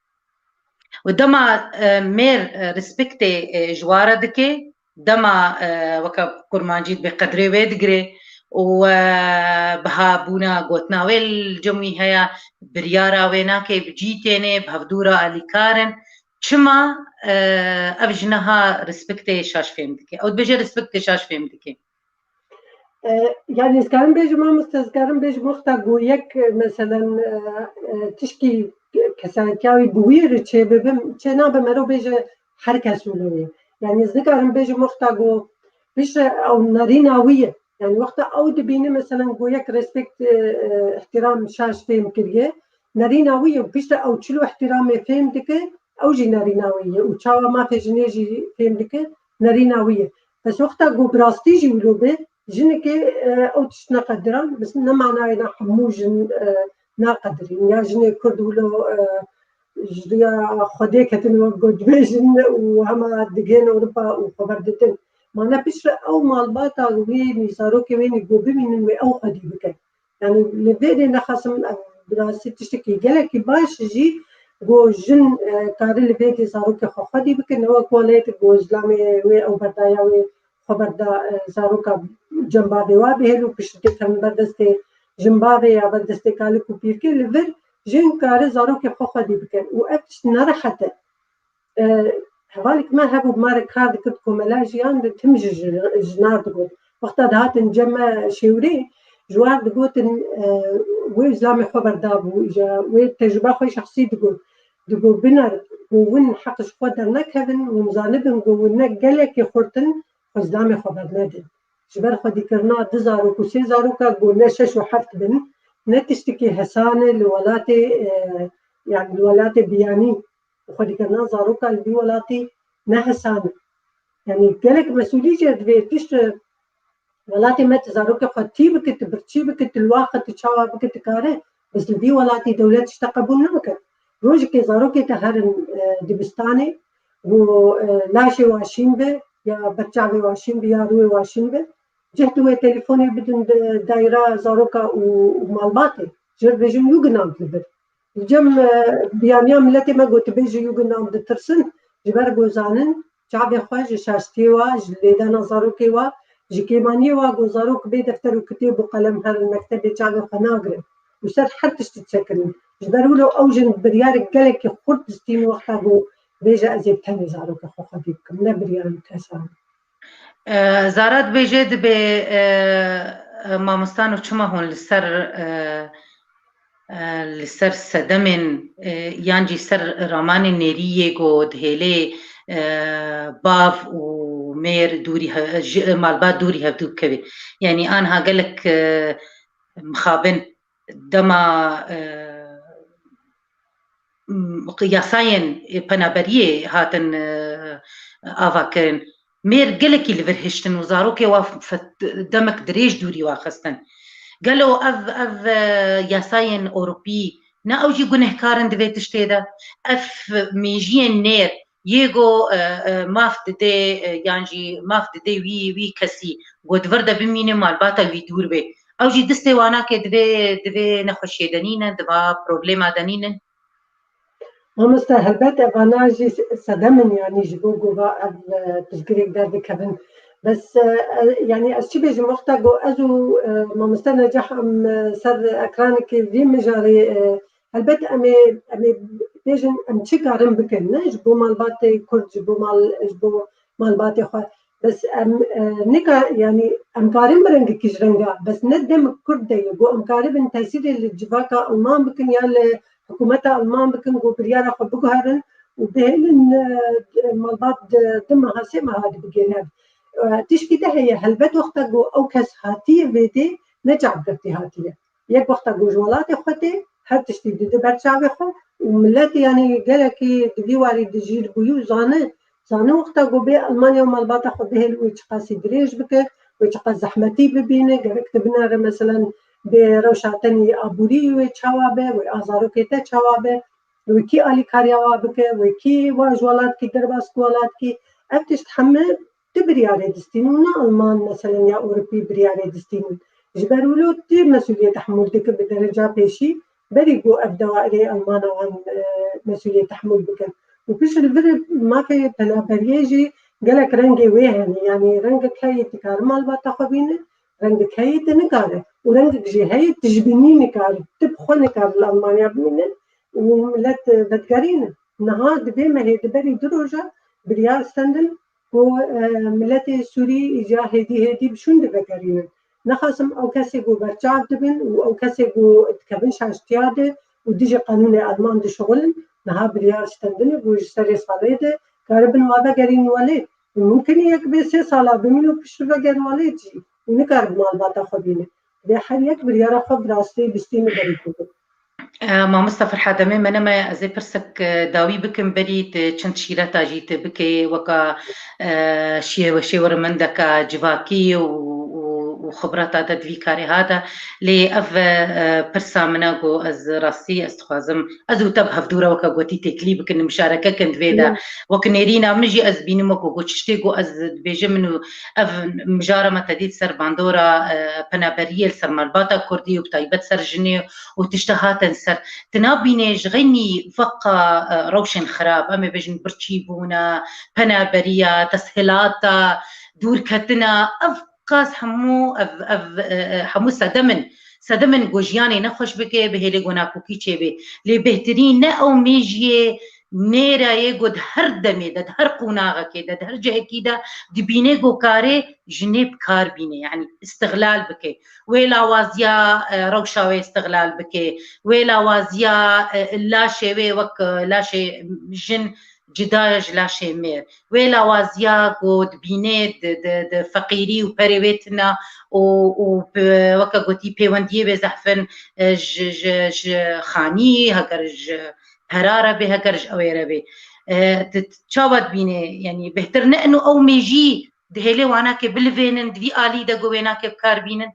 Û dema, e, mêr, e, respektê, e, ji wa re dike, dema, e, weke kurmancî dibê qedrê wê digire û, e, bihabûna gotina wê li cem wî heye, biryara wê nake, bi cî têne, bi hevdû re alîkar in. Çima, e, ev ji niha respektê şaş fêm dike? Ew dibêje respektê şaş fêm dike. E, yanî ez karim bêjim, mamoste, ez karim bêjim, wexta ku yek, e, meselen, e, e, tişkî kesayetiya wî bi wî re çêbibe, çênabe mero bêje her kes wilo ye. Yanî ez nikarim bêjim, wexta ku piştre ew nerîna wî ye. Yanî wexta ew dibîne, meselen, ku yek respekt, e, e, îhtîram şaş fêm kiriye, nerîna wî ye. Piştre ew çilo îhtîramê fêm dike, ew jî nerîna wî ye. Û çawa mafê jinê jî fêm dike, nerîna wî ye. Bes wexta ku bi rastî jî wilo be, Jinekê, e, ew tişt neqediran, bi ne manayê ne hemû jin, e, naqedirîn. Ya jinê Kurd wilo, e, ji riya Xwedê ketin wek got dibêjin û hema digihên Ewropa û xeber didin. Ma ne piştre ew malbata wê nî zarokê wê nî ku bimînin wê ew xwedî bikin. Yani li vê dê nexasim, e, bi rastî tiştekî gelekî baş jî ku jin, e, kare li vê dê zarokê xwe xwedî bikin, ne wek welatê ku zilamê wê ew berdaya wê xwe berda, e, zaroka cembavê wa bihêl û piştî tê kevin ber destê jinbavê ya ber destê kalik û pîrkê, li vir jin kare zarokê xwe xwedî bikin û ev tişt nerehet e. E, hevalek me hebû, bi me re kar dikir, komela jiyan de tim ji, ji, jinar digot. Wexta dihatin cem me şêwirê, ji war digotin, e, wê zilamê xwe berdabû, îja wê tecrûba xwe şexsî digot. Digot, biner ku win heq ji xwe dernekevin, hûn zanibin ku win ne gelekî xurt in, xwe zilamê xwe bernedin. Ji ber xwedîkirina du zarok û sê zaroka ku ne şeş û heft bin, ne tiştekî hesan e li welatê, e, yani li welatê biyanî. Xwedîkirina zaroka li vî welatî ne hesan e. Yani gelek mesûlî jê divê pişt, e, welatê me tu zarokê xwe tî bike, tu birçî bike, tu li wa xwe tu çawa bike, tu kare, bes li vî welatî dewlet tişte qebûl nake. Rojekê zarokê te herin, e, dibistanê û, e, laşê wa şîn be, ya berçavê wa şîn be, ya rûyê wa şîn be, cih di wê telefonê bidin di dayra zaroka û, û malbatê. Ji vir bêjin Jugendamt li vir. Li cem, e, biyaniya miletê me gotibêjî Jugendamt ditirsin, ji ber ku zanin çavê xwe ji şaştiyê wa, ji lêdana zarokê wa, ji kêmaniyê wa ku zarok bê defter û kitêb û qelem herin mektebê çavê xwe nagirin û ser her tiştî diçekirin. Ji ber wilo ew jin biryarek gelekî xurt distîn wexta ku bêje ez ê bi tenê zarokê xwe xwedî bikim, ne biryarek hesan. E, Zara dibêje dibê, e, e, mamosta, û çima hûn li ser, e, e, li ser sedemên, e, yan jî ser ramanên nêrî yê ku dihêlê, e, bav û mêr dûrî he-, ji, malbat dûrî hevdû bikevê. Yanî anha gelek, e, mixabin dema, e, m-, yasayên penaberiyê hatin, e, avakirin. Mêr gelekî li vir hiştin û zarokê wa fet-, demek dirêj dûrî wa xistin. Gelo ev, ev, e, yasayên Ewropî ne ew jî gunehkar in di vê tiştê de? Ev mêjiyên nêr yê ku, e, e, maf didê, e, yan jî maf didê wî, wî kesî ku di vir de bimîne, malbata wî dûr bê. Ew jî distê wan nake, divê, divê nexweşiyê de nîne, di va problema de nînin. Mamoste, helbet evana jî sedem in, yanî ji bo gova ev, e, pirsgirêk derdikevin. Bes, e, e, yanî ez çi bêjim, wexta ku ez û, e, mamoste Necah em, e, ser ekranekê vî mijarê, e, helbet em ê, em ê bêjin em çi karin bikin, ne? Ji bo malbatê Kurd, ji bo mal, ji bo malbatê xwe. Bes em, e, nika, yanî em karin bi rengekî ji renga, bes ne dem Kurd de ye. Ku em karibin tesîrê li civaka Alman bikin ya li hikûmeta Alman bikin, ku biryara xwe biguherin û bihêlin, e, malbat di, di meha, sê meha de bigihên hev. E, tişkî de heye, helbet wexta ku ew kes hatiye vê dê, ne çavgirtî hatiye. Yek wexta ku ji welatê xwe tê, her tiştî dide ber çavê xwe û milet, yanî gelekî di vî warî dijîr bûyî û zane, zane wexta ku bê Almanya û malbata xwe bihêl wê çiqasî dirêj bike, wê çiqas zehmetî bibîne, gerek tu binere, meselen, bê rewşa tenî aborî wê çawa be, wê a zarokê te çawa be, wê kî alîkariya wa bike, wê kî wa ji welatkî derbas ku welatkî. Ev tişt heme tu biryarê distînî û ne Alman, meselen, ya Ewropî biryarê distînin. Ji ber wilo tu mesûliyê tehmûl dikin bi dereca pêşî, berî ku ev daireyê Almana wan, e, mesûliyê tehmûl bikin. Û pişt li vir mafê penaberiyê jî gelek rengê wê hene. Yanî rengek heye tu kare malbata xwe bîne, rengek heye tu nikare. Û rengek jî heye tu ji bînî nikare. Tu bi xwe nikare li Almanya bimîne û milet, e, vedigerîne. Niha di vê mehê di berî du roja biryar stendin ku, e, miletê Sûrî îca hêdî hêdî bi şûn divegerînin. Nexasim ew kesê ku berçav dibin û ew kesê ku dikevin şaştiya de û dijî qanûnê Alman dişixulin, niha biryar stendine ku ji serê salê de karibin wa vegerîn welê. Mumkin e yek bê sê sala bimîne û piştre vegerin welê jî û nikare bi malbata xwe bîne. Divê her yek biryara xwe bi rastî bistîne berî ku. E, mamosta Ferhad, demê me nemaye, ez ê pirsek, e, dawî bikim, berî tu çend şîreta jî tu bikê, weka, e, şêwe-, şêwirmendeka civakî û, û, û xibreta te di vî karê hate. Lê ev, e, pirsa min e ku ez rastî ez dixwazim, ez û te bi hevdû re weke gotî têkilî bikin, muşareke kin di vê de. Wek nêrîna min jî ez bînim wek ku tiştê ku ez dibêjim min û ev mijara me te dît ser bandora, e, penaberiyê li ser malbata kurdî û bi taybet ser jinê û tişta hatin ser. Tu nabînê ji xeynî veqa, e, rewşên xirab, em ê bêjin birçîbûna, penaberiya, teshîlata, dûrketina, ev qas hemû, ev, ev, e, e, hemû sedem in. Sedem in ku jiyanê nexweş bike, bi hêlê ku nakokî çêbê. Lê bêhtirîn ne ew mêjiyê nêra ye ku di her demê de, di her qonaxekê de, di her cihekî de dibîne ku karê jinê bi kar bîne, yanî îstixlal bike. Wê lawaziya, e, rewşa wê îstixlal bike. Wê lawaziya, e, laşê wê wek, e, laşê jin cuda ye ji laşê mêr. Wê lawaziya ku dibîne di, di, di feqîrî û perê wê tune û, û bi, weke gotî pêwendiyê wê zehf in, e, ji, ji, ji xanî, heger ji pera re bê, heger ji ewê re bê. E, tu, tu çawa dibîne? Yanî bêhtir ne ino ew mêjî di hêlê wanakê bilivênin, di vî alî de ku wênakê bi kar bînin?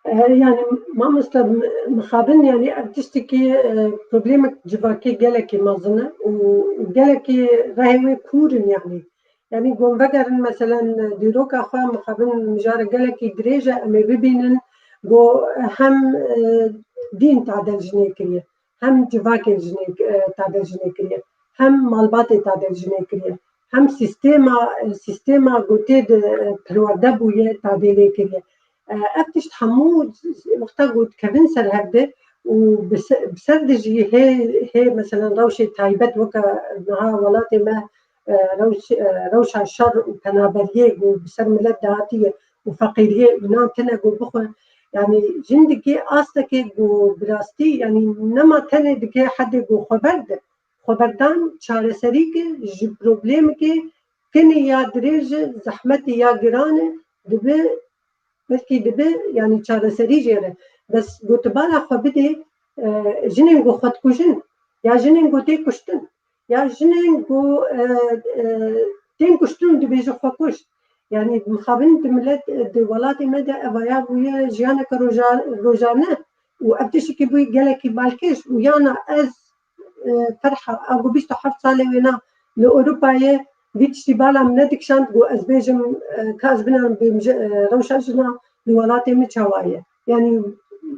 E, yani mamoste, m-, mixabin yani ev tiştekî, e, problemek civakê gelekî mezin e û, û gelekî rehê wê kûr in yani. Yani gom vegerin meselen dîroka xwe mixabin mijara gelekî dirêj e, em ê bibînin ku hem, e, dîn tadel jinê kiriye, hem civakê jinê, e, tadel jinê kiriye, hem malbatê tadel jinê kiriye, hem sîstema, e, sîstema gotê de, e, perwerde bûye tadê lê kiriye. E, ev tişt hemû wexta ku dikevin ser hev de û bi se-, bi ser de jî hê, hê meselen rewşê taybet weke niha welatê me, e, rewş-, e, rewşa şer û penaberiyê ku bi ser milet dihatiye û feqîriyê û nan tine ku bixwe, yani jin dike astekê ku bi rastî yani nema tenê dike hedê ku xwe berde. Xweberdan çareserî ke ji problemekê kinê ya dirêj e, zehmetê ya giran e, dibe, belkî dibe, yani çareserî jê re. Bes gotibala xwe bidê, e, jinên ku xwe dikujin, ya jinên ku tê kuştin, ya jinên ku, e, e, tên kuştin dibêje xwe kuşt. Yani mixabin di milet, di welatê me de evaya bûye jiyaneke roja-, rojane û ev tiştekî bûye gelekî balkêş û yana ez, e, Ferha, a ku bîst û heft salê wêna li Ewropayê, vî tiştî bala min nedikişand ku ez bêjim, e, ka ez binerim bêm ji, e, rewşa jina li welatê min çawa ye. Yani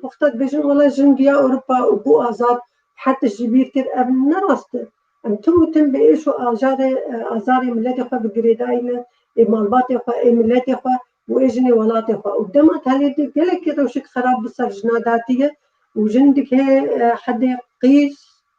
wexta dibêjin wela jin giya Ewropa û bû azad, her tişt ji bîr kir, ev ne rast e. Em tim û tim bi êş û ajarê, e, azarê miletê xwe bi girêdayî ne, ê malbatê xwe, ê miletê xwe û ê jinê welatê xwe. Û dema talê de gelekî rewşek xerab bi ser jina datiye û jin dike, e, hedê qîz,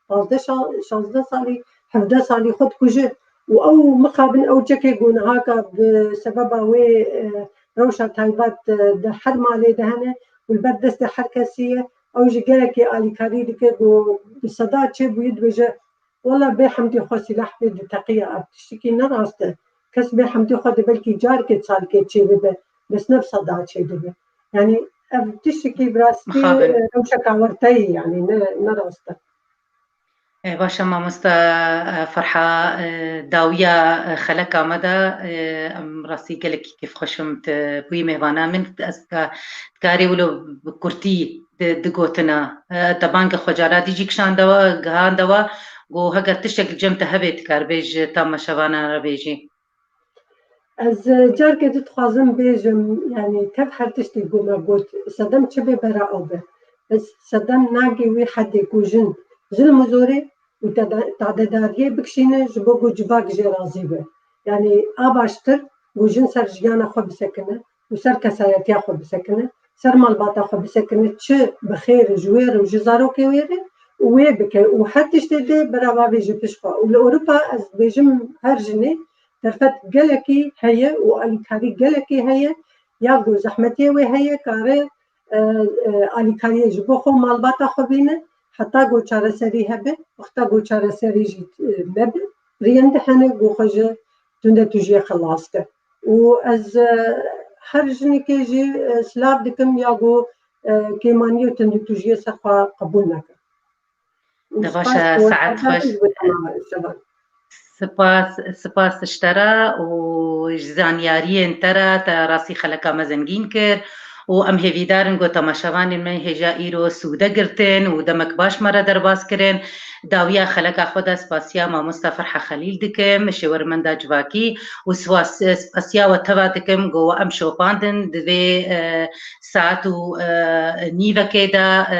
pazdeh şa-, şazdeh salî, hevdeh salî xwe dikuje. Û ew mixabin ew çekê ku niha ka bi sebeba wê, e, rewşa taybet, e, di her malê de hene û li ber destê her kesî ye. Ew jî gelekî alîkarî dike ku bi seda çêbûyî dibêje, wela bê hemdê xwe sîlah pê diteqiya ev tiştekî ne rast e. Kes bê hemdê xwe de belkî carkê salkê çêbibe, bes ne bi seda çêdibe. Yani ev tiştekî bi rastî, Mixabin. e, rewşeka werteyî yani ne, ne rast e. E, baş e mamosta, e, Ferha, e, dawiya, e, xeleka me de, e, em rastî gelekî kêfxweş im tu bûyî mêvana min. Ez ka-, dikarî wilo bi kurtî di, di gotina, e, te banga xwe cara dî jî kişandewa, gihandewa, got heger tiştek li cem te hebe tu kar bêj tamaşevanan re bêjî. Ez, e, carkê din dixwazim bêjim, yani tev her tiştê ku me got, sedem çi bê bera ew be. Bes sedem nagê wî hedê ku jin zilm û zorê û teda-, tadedariyê bikişîne ji bo ku civak jê razî be. Yani a baştir ku jin ser jiyana xwe bisekine û ser kesayetiya xwe bisekine, ser malbata xwe bisekine, çi bi xêr ji wê re û ji zarokê wê re û wê bike û her tiştê dê berava vê ji pişt xwe. Û li Ewropa ez dibêjim her jinê derfet gelekî heye û alîkarî gelekî heye, ya ku zehmetiyê wê heye, kare, e, e, alîkariyê ji bo xwe malbata xwe bîne, heta ku çareserî hebe, wexta ku çareserî jî, e, nebe, riyende hene ku xwe ji tundetûjiyê xilas ke. Û ez, e, her jinikê jî, e, silav dikim ya ku, e, kêmaniyê û tundetûjiyê ser xwe qebûl neke. Û De baş spas e, bo saet xweş. Spas, spas ji te re û ji zanyariyên te re, te rastî xeleka me zengîn kir û em hêvîdar in ku temaşevanên me hêja îro sûde girtin û demek baş me re derbas kirin. Dawiya xeleka xwe de spasiya mamosta Ferha Xelîl dikim, şêwermenda civakî, û spas-, spasiya we teva dikim ku we em şopandin di vê, e, saet û, e, nîvekê de, e,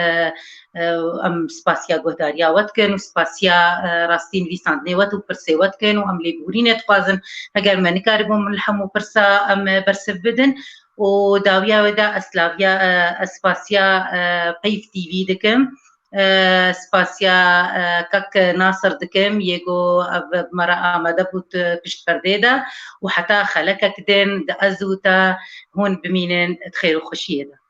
e, em spasiya guhdariya we dikin û spasiya, e, rastî nivîsandinê we û pirsê we dikin û em lêbûrînê dixwazin. Heger me nikaribû min li hemû pirsa em, e, bersiv bidin. û dawiya wê de ez laviya, e, ez spasiya, e, Peyv T V dikim. E, spasiya, e, kak Nasir dikim, yê ku ev bi me re amade bû, e, pişt perdê de û heta xelekek din di ez û te hûn bimînin di xêr û xweşiyê de.